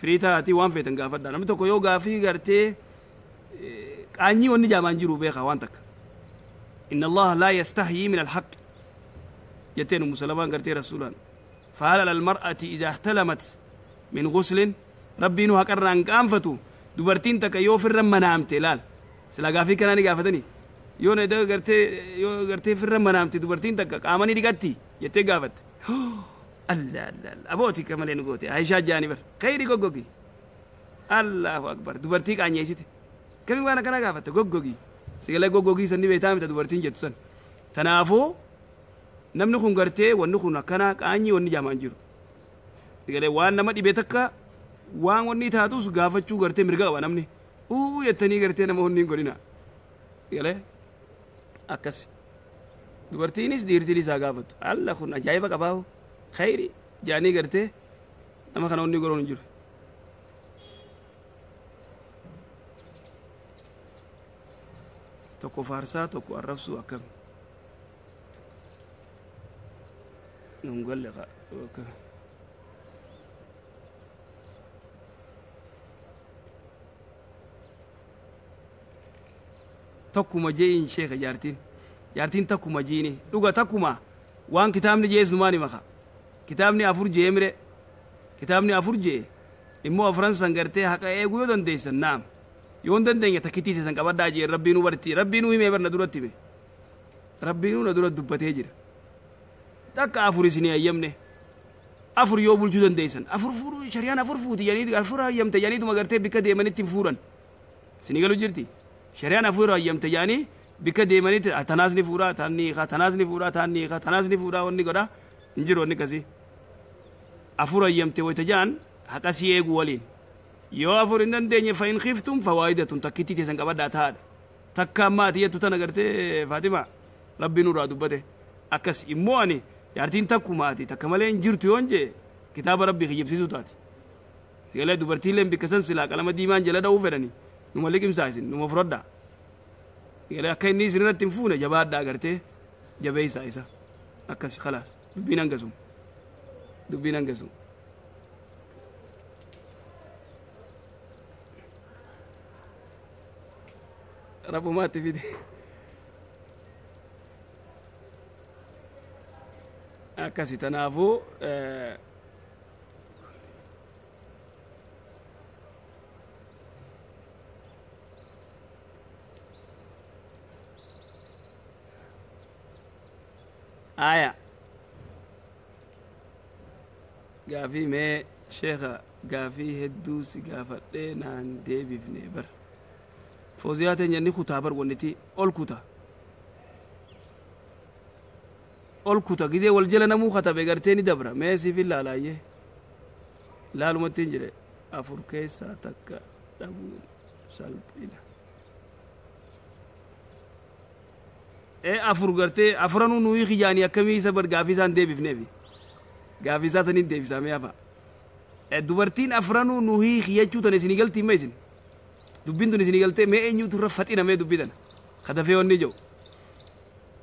Firii taati waan feetan gaafadha. Namni tokko yoo gaafii gartee qaanyii wanni jaamaan jiru beeka waan takka. Inna Allaha laa yastahyii min alhaq jetteen Ummu Salamaan gartee rasuulaan. Faala almar'ati idaa ihtalamat min ghuslin rabbiin haqarraan qaanfatu dubartiin takka yoo firra manaamte laal. Sila gaafii kanaa ni gaafatanii. Yoo gartee yoo gartee firra manaamte dubartiin takka qaama ni dhiqatti jettee gaafatte. Allah Allah Allah abooti kamalee nu goote Aishaa jaani bar khayri goggogi. Allahu akbar dubartii qaanyeessite. Kami waan akkana gaafatte goggogi. Sigalee goggogii sanni beektaa mita dubartiin jettu san. Tanaafuu namni kun gartee wanni kun akkana qaanyii wanni jaamaan jiru. Sigalee waan nama dhibee takka waan wanni taatus gaafachuu gartee mirga qaba namni. Uu jettanii gartee nama wanni hin godhina. Sigalee akkas. Dubartiinis dhiirtiinis haa gaafattu. Allah kun ajaa'iba qabaahu. Khayri jaanii gartee nama kana wanni godhuun hin jiru. Tokko faarsaa tokko arrabsuu akkam. Nun galle kaa. Tokkuma jee'in sheeka jaartiin. Jaartiin takkuma jiini. Dhuga takkuma waan kitaabni jees numaan hima kaa. Kitaabni afur jee mire. Kitaabni afur jee immoo afran san gartee haqa eeguu yoo dandeessan naam. Yoo hin dandeenye takkittii san qabadhaa jee rabbiinuu barti. Rabbiinuu himee bar na duratti hime. Rabbiinuu na dura dubbatee jira. Takka afur isinii hayyamne. Afur yoo bulchuu dandeessan. Afur fuudhuu shari'aan afur fuuti jedhanii afur hayyamte jedhaniituma gartee bikka deemanitti hin fuudhan. Isinii galu jirti. Shari'aan afur hayyamte jedhanii bikka deemanitti tanaas ni fuudhaa taan ni hiikaa tanaas ni fuudhaa taan ni hiikaa tanaas ni fuudhaa wanni godhaa hin jiru wanni akkasii. Afur hayyamte wayta ja'an haqa sii eegu waliin. Yoo afur hin dandeenye fa in khiftum fawaayidatun takkittii teessan qabadhaa taa'aadha. Takka amma ati jettu tana gartee Faatima rabbi nurraa dubbate. Akkas immoo ani jaartiin takkuma ati takka malee hin jirtu yoon jee kitaaba rabbii kijibsiisuu taati. Sigalee dubartiileen bikka san silaa qalama diimaan jala dha'uu fedhani numa liqimsaa isin numa fudhadhaa. Sigalee akka inni isin irratti hin fuune jabaadhaa gartee jabeessaa isa. Akkas khalaas dubbiin hangasuma. Dubbiin hangasuma. Rabbumaatti fide. Akkasi tanaafuu aya gaafii mee sheekha gaafii hedduu si gaafadhee naan deebifne bar. Fooziyaa teenya ni kutaa bar wanniti ol kuta. Ol kuta gizee wal jala namuu katabe gartee ni dabra mee siif hin laalaayyee. Laalumatti hin jedhe afur keessaa takka dhabuun salphina. Afur gartee afranuu nuyi kijaanii akkamii isa bar gaafii isaan deebifneefi. Gaafii isaa saniin deebisaa mee hafa. Dubartiin afranuu nuyi kiyachuu tana isinii galtii himma isin. Dubbiin tun isinii galtee mee eenyuutu irra faxina mee dubbii tana. Kadafee wanni jiru.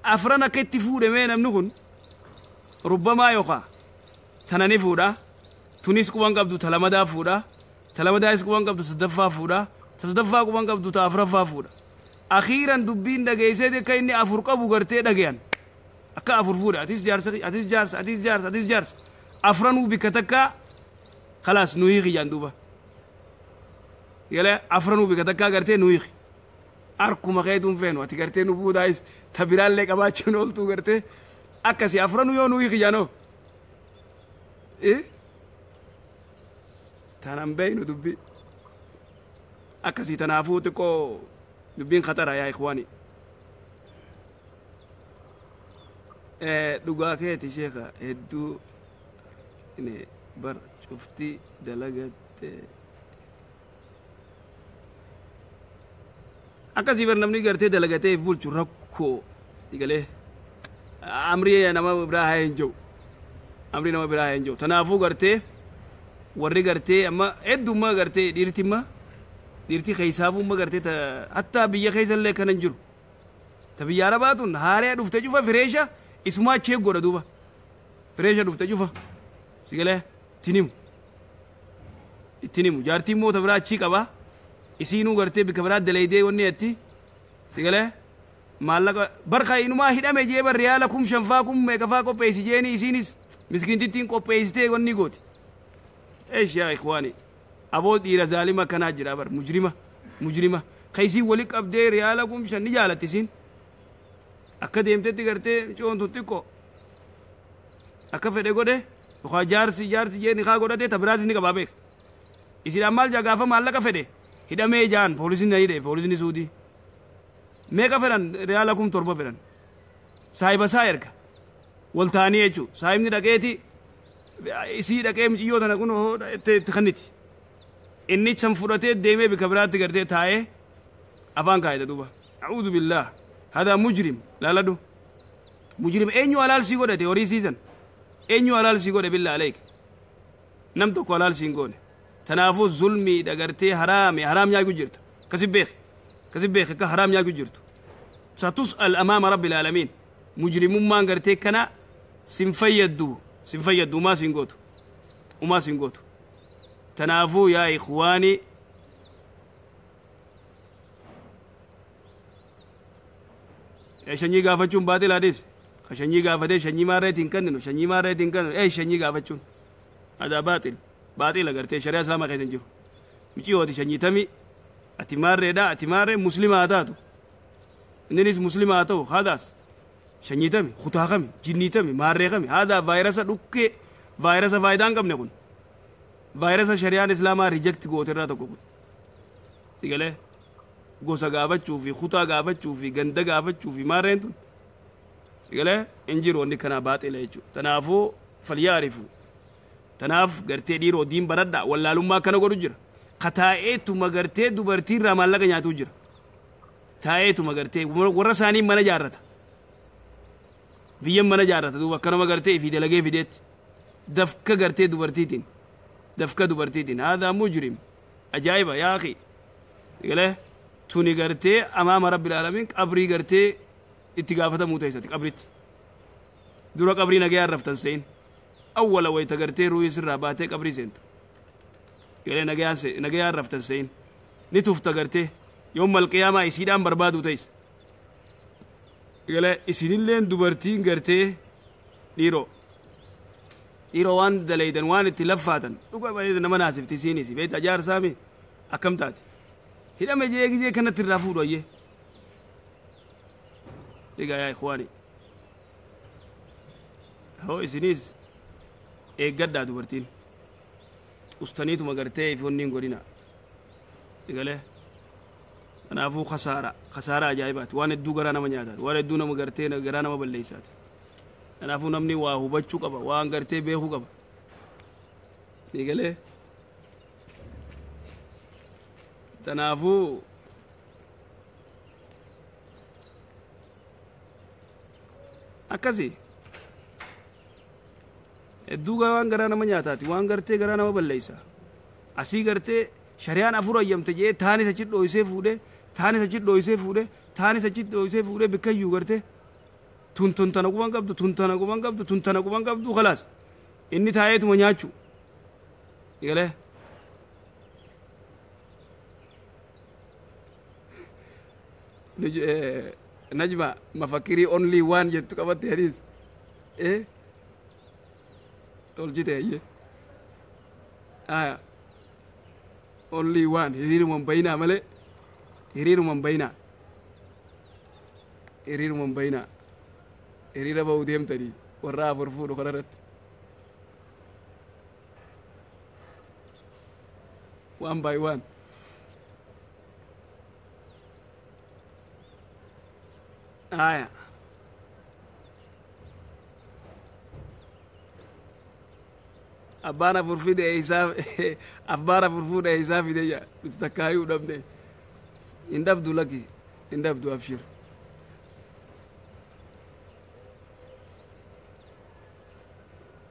Afran akka itti fuudhe mee namni kun rubbamaa yookaan tana ni fuudha. Tunis quban qabdu ta lamadaa fuudha. Ta lamadaas quban qabdu sadaffaa fuudha. Ta sadaffaa quban qabdu ta afuraffaa fuudha. Akhiiran dubbiin dhageessee akka inni afur qabu gartee dhagayan. Akka afur fuudha. Atis jaarsa, atis jaarsa, atis jaarsa, atis jaarsa. Afranuu bikka takka khalaas nuyi kiyyaan duuba. Galee afranuu bikka takkaa gartee nuyi. Arkuma keetuun feenu ati gartee nu buudaayis ta biraallee qabaachuun ooltuu gartee akkasii afranuu yoo nuyi kiyyaanoo. Tanan beeynu dubbii. Akkasii tanaafuu xiqqoo dubbiin khatara yaa ikhwaani. Dhugaa keeti sheekha hedduu bar cufti dalagatte. Akkasii bar namni gartee dalagatee bulchu rakkoo galee amrii nama biraa haa hin jiru. Amrii nama biraa haa hin jiru. Tanaafuu gartee warri gartee amma heddummaa gartee dhiirtimma dhiirti keessaafumma gartee hattaa biyya keessa illee kana hin jiru. Ta biyya arabaa tun haaree dhufte cufa fireesha isumaa achee godha duuba. Fireesha dhufte cufa si galee itti himu. Jaartiin moota biraa achii qaba. Isiinuu gartee bikka biraa dalaydee wanni atti si galee maallaqa barka inumaa hidhame jee bar riyaala kum shanfaa kum meeqafaa qopheessi jeeni isiinis miskiintittiin qopheessitee wanni gooti. Eesh yaa ikhwaani aboo dhiira zaalima kanaa jira bar mujrima mujrima kaisiin wali qabdee riyaala kum shan ni jaalatti isiin akka deemtetti gartee coontu xiqqoo akka fedhe godhe yookaan jaarsi jaarsi jee ni kaa godhatee ta biraatis ni qabaa beeka. Isiidhaan maal jaa gaafa maallaqa fedhe hidhamee jaan poolisiin na hidhe poolisni suudii. Meeqa fedhan riyaala 7,000 fedhan. Saahiba isaa erga wal ta'anii jechuudha. Saahibni dhaqeeti isii dhaqee muciyyoo tana kun itti kenniti. Inni san fudhatee deemee bikka biraatti gartee taa'ee afaan kaayata duuba. A'uudhu billaah. Hadaa mujrim laaladhu. Mujrim eenyu halaal sii godhate horii siisan. Eenyu halaal sii godhe billaa aleek. Nam tokko halaal siin goone. Tanaafuu zulmii dhagartee haraame haraam nyaachuu jirta. Kasi beek. Kasi beek akka haraam nyaachuu jirtu. Satus'al amaama rabbil aalamiin. Mujrimummaan gartee kana sin fayyaddu sin fayyaddu umaa sin gootu. Umaa sin gootu. Tanaafuu yaa ikhwaani shanyii gaafachuun baaxilaa dhiis. Ka shanyii gaafatee shanyii maarreetiin kenninu shanyii maarreetiin kenninu shanyii gaafachuun. Adaa baaxil. Baaxila gartee shari'a islaamaa keessa hin jiru. Miciyyooti shanyii tamii ati maarreedha ati maarree muslimaa haa taatu. Inninis muslimaa haa ta'u haadaas shanyii tami kutaa kami jinnii tami maarree kami haadaa vaayirasa dhukkee vaayirasa faayidaa hin qabne kun. Vaayirasa shari'aan islaamaa rijekti goote irraa tokko kun. Sigalee gosa gaafachuu fi kutaa gaafachuu fi ganda gaafachuu fi maarreen tun. Sigalee hin jiru wanni kanaa baaxila jechuudha. Tanaafuu falyaarifu. Tanaaf gartee dhiiroo diin baradha, wallaalummaa akkana godhu jira. Kataa'eetuma gartee dubartii irraa maallaqa nyaatu jira. Taa'eetuma gartee warra isaanii mana jaarrata. Biyyan mana jaarrata duuba akkanuma gartee ifii dalagee fideetti. Dafka gartee dubartiitiin. Dafka dubartiitiin. Haadaa mujrim. Ajaa'iba yaa akhi. Galee tuni gartee amaama rabbil aalamiin qabrii gartee itti gaafatamuu teessati qabritti. Dura qabrii nagayaan raftan se'in. Awwala wayita gartee ruuhii sirraa baatee qabrii seentu. Galee nagayaan raftan se'in. Ni tufta gartee yoom malqiyaamaa isiidhaan barbaaduu teessa. Galee isinilleen dubartiin gartee dhiiroo. Dhiiroo waan dalaydan waan itti laffaatan dhuga baay'ee nama naasifti isiinis beektaa jaarsaami akkam taate. Hidhame jee gizee kanatti irraa fuudhu ayyee. Egaa yaa ikhwaani. Hoo isinis eeggadhaa dubartiin. Ustaniituma gartee ifoonni hin godhina. Egalee. Kanaafuu kasaara kasaara ajaa'ibaati waan hedduu garaa nama nyaataati waan hedduu nama gartee garaa nama balleessaati. Kanaafuu namni waa hubachuu qaba waan gartee beekuu qaba. Egalee. Kanaafuu akkasi hedduu waan garaa nama nyaataati waan gartee garaa nama balleessa. Asii gartee shari'aan afur ayyamte jee taanis achi dhooysee fuudhee taanis achi dhooysee fuudhee taanis achi dhooysee fuudhee bikkayyuu gartee tun tun tana quban qabdu tun tana quban qabdu tun tana quban qabdu khalaas inni taa'eetuma nyaachuu. Egalee. Najma mafakirii only one jettu qabatte hadiis. Tolchite ayyee. Aya. Only one hiriiruma hin bayinaa malee hiriiruma hin bayinaa. Hiriiruma hin bayinaa. Hiriira ba'uu deemtanii warra afur fuudhu kanarratti. One by one. Aya. Abbaan afur fide isaa abbaan afur fuudhe isaa fide jaa nuti takkaayuu dhabne. Hin dhabdu lakki hin dhabdu abshir.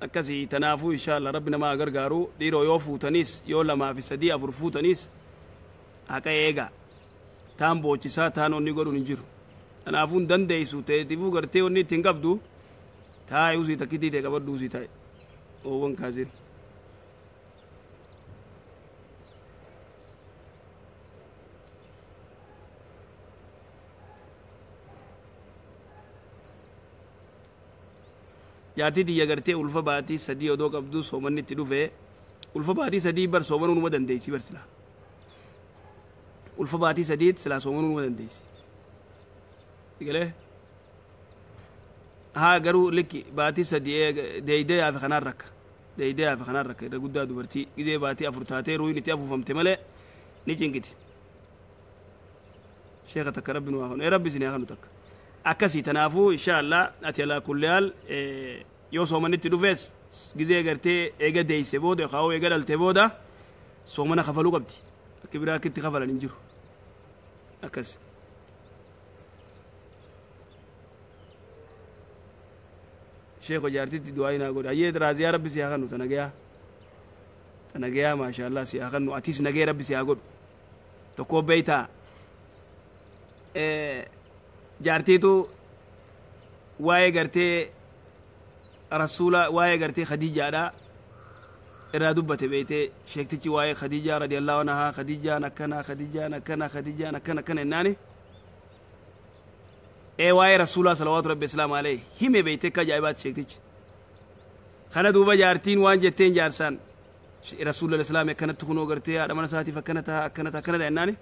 Akkasii tanaafuu inshaalla rabbi namaa gargaaru dhiiroo yoo fuutanis yoo 2 fi 3 4 fuutanis haqa eegaa taan boochisaa taan onni godhuun hin jiru. Kanaafuu hin dandeessu ta'eetifuu gartee onni ittiin qabdu taa'e usii takkitii ta'e qabaddu usii taa'e oowwan kaasin. Jaartii tiyya gartee ulfa baatii 3 odoo qabdu soomanni itti dhufe ulfa baatii 3 bar soomanuu numa dandeessi bar silaa. Ulfa baatii 3 silaa soomanuu numa dandeessi. Sigalee? Haa garuu likki baatii 3 deeydee yaafe kanaan rakka. Deeydee yaafe kanaan rakka irra guddaa dubartii gizee baatii 4 taatee ruuhin itti afuufamte malee ni cinqiti. Sheeka takka rabbi nu haa kanu. Rabbi isin haa kanu takka. Akkasii tanaafuu inshaallaa ati alaa kulli haal yoo soomanni itti dhufes gizee gartee eega deeyse booda yookaan eega dhalte booda soomana kafaluu qabdi. Akka biraa akka itti kafalan hin jiru. Akkas. Sheeko jaartitti du'aa naa godha. Ayyee raaziyaa rabbi si haa kanu ta nagayaa. Ta nagayaa maashaallah si haa kanu atis nagaya rabbi si haa godhu. Tokko beeytaa. Jaartiitu waa'ee gartee rasuula waa'ee gartee Khadiijaadha irraa dubbate beeytee sheektichi waa'ee Khadiijaa radiyallahu anhaa Khadiijaan akkana Khadiijaan akkana Khadiijaan akkana akkana jennaani. Waa'ee rasuulaa salawaatu rabbi islaam alayhi hime beeytee akka ajaa'ibaatti sheektichi. Kana duuba jaartiin waan jetteen jaarsaan rasuula islaam akkanatti kunoo gartee haadha mana isaatiif akkana ta'a akkana ta'a akkana ta'a jennaani.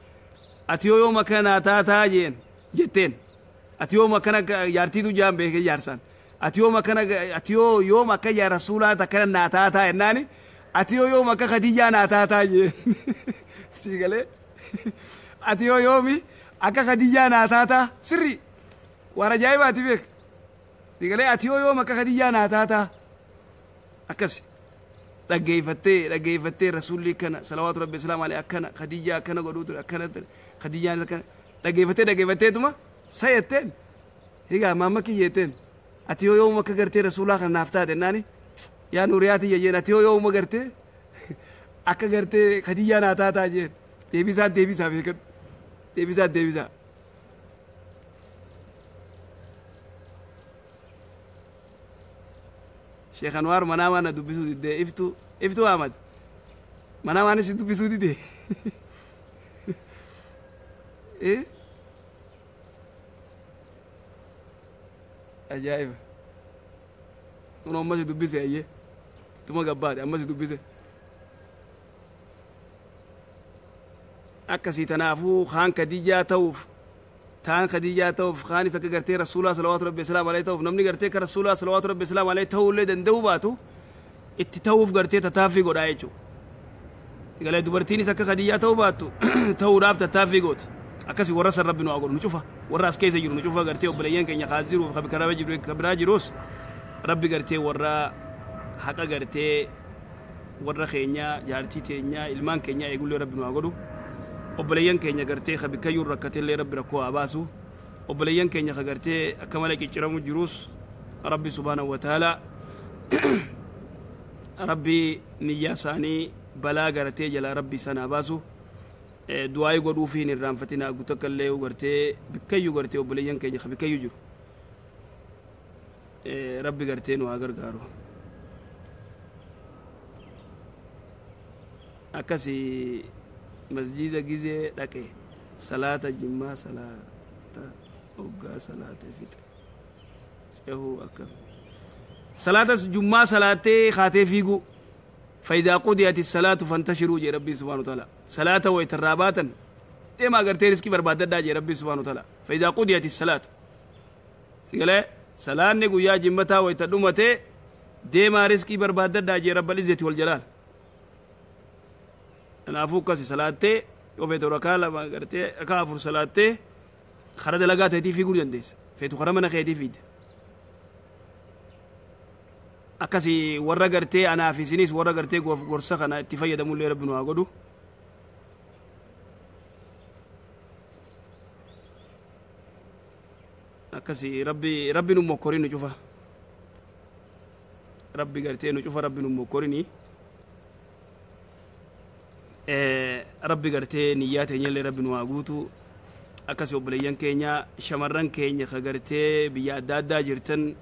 Ati yoo yoom akkana naa taataa jeen jetteen. Ati yoom akkana jaartiitu jaan beekee jaarsaan. Ati yoom akkana ati yoo yoom akka yaa rasuulaa akkana naa taataa jennaani. Ati yoo yoom akka Khadiijaa naa taataa jeen. Sii galee. Ati yoo yoomi akka Khadiijaa naa taataa sirri waan ajaa'ibaati beek. Sii galee ati yoo yoom akka Khadiijaa naa taataa akkas. Dhaggeeffattee dhaggeeffattee rasuulli kana salawaatu rabbi islaam alayhi akkana Khadijaa akkana godhuu ture akkana ture Khadijaan akkana dhaggeeffattee dhaggeeffatteetuma sayetteen higaa maamma kiyyeetteen ati yoo yooma akka gartee rasuulaa kana naaf taate naani yaa nuuriyaa tiyya jeen ati yoo yooma gartee akka gartee Khadijaa naa taataa jeen deebisaa deebisaa beekadhu deebisaa deebisaa. Sheekh Anwaar manaa waan na dubbisuu diddee iftu iftu Ahmad manaa waan isin dubbisuu didee eh ajaa'iba kun amma si dubbise ayyee tuma gabbaate amma si dubbise akkasii tanaafuu kaan Khadijaa ta'uuf taan Khadijaa ta'uuf kaanis akka gartee rasuulaa salawaatu rabbi islaam alayhi ta'uuf namni gartee akka rasuulaa salawaatu rabbi islaam alayhi ta'uullee danda'uu baatu itti ta'uuf gartee tattaaffii godhaa jechuudha. Galee dubartiinis akka Khadijaa ta'uu baattu ta'uudhaaf tattaaffii gooti. Akkasii warra san rabbi nu haa godhu nu cufa warra as keessa jiru nu cufa gartee obboleeyyan keenya kaas jiruuf ka biraa jirus rabbi gartee warra haqa gartee warra keenya jaartii teenya ilmaan keenya eegullee rabbi nu haa godhu. Obboleeyyan keenya gartee ka bikkayyuun rakkatellee rabbi rakkoo haa baasu. Obboleeyyan keenya ka gartee akka malee cicciramu jirus rabbi subhaanahu wa ta'ala rabbi niyyaa isaanii balaa gartee jalaa rabbi isaan haa baasu. Du'aayii godhuufii hin irraanfatinaa guutakka illee gartee bikkayyuu gartee obboleeyyan keenya ka bikkayyuu jiru. Rabbi gartee nu haa gargaaru. Akkasii masjida gizee dhaqe salaata jimmaa salaata hoggaa salaata fixe cehuu akkam salaata jummaa salaattee kaatee fiiguu فإذا قضيت الصلاة فانتشروا جي ربي سبحانه وتعالى صلاة ويتراباتا ديما غرتي رزقي برباددا جي ربي سبحانه وتعالى فإذا قضيت الصلاة سيقول صلاة نقو يا جمتا ويتدومتي ديما رزقي برباددا جي رب العزة والجلال أنا أفوك صلاة وفيتو ركا لما غرتي كافر صلاة خرد لغا تيتي في قول دنديس فيتو خرمنا خيتي فيد akkasii warra gartee anaa fi isinis warra gartee gorsa kana itti fayyadamullee rabbi nu haa godhu. Akkasii rabbi rabbi nu mokkorin nu cufa. Rabbi gartee nu cufa rabbi nu mokkorini. Rabbi gartee niyyaa teenyallee rabbi nu haa guutu. Akkasii obboleeyyan keenya shamarran keenya ka gartee biyya adda addaa jirtan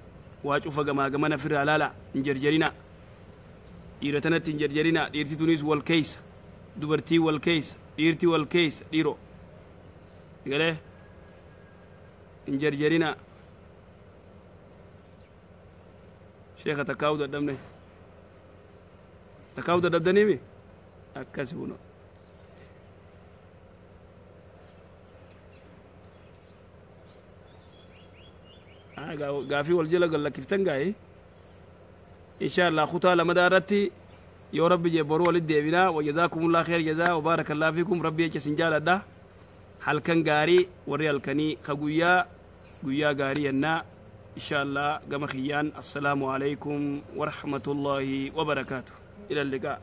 waa cufa gamaa gamana firraa laala hin jarjarina. Dhiira tanatti hin jarjarina. Dhiirti tunis wal keessa. Dubartii wal keessa. Dhiirti wal keessa. Dhiiroo. Galee hin jarjarina. Sheekha takkaa'uu dadhabne. Takkaa'uu dadhabdaniimi? Akkasi kunoo. Gaafii wal jala gallakkiftan gaa'e insha Allah kutaa lamadaa irratti yoo rabbi jee boruu walitti deebinaa. Wajazaakumullah kheer jazaa wa baarakallahu fiikum. Rabbi jecha isin jaaladha. Halkan gaarii warri halkanii ka guyyaa guyyaa gaarii yennaa insha Allah gama kiyyaan. Assalaamu alaikum warahmatullahi wabarakaatu. Ila liqaa.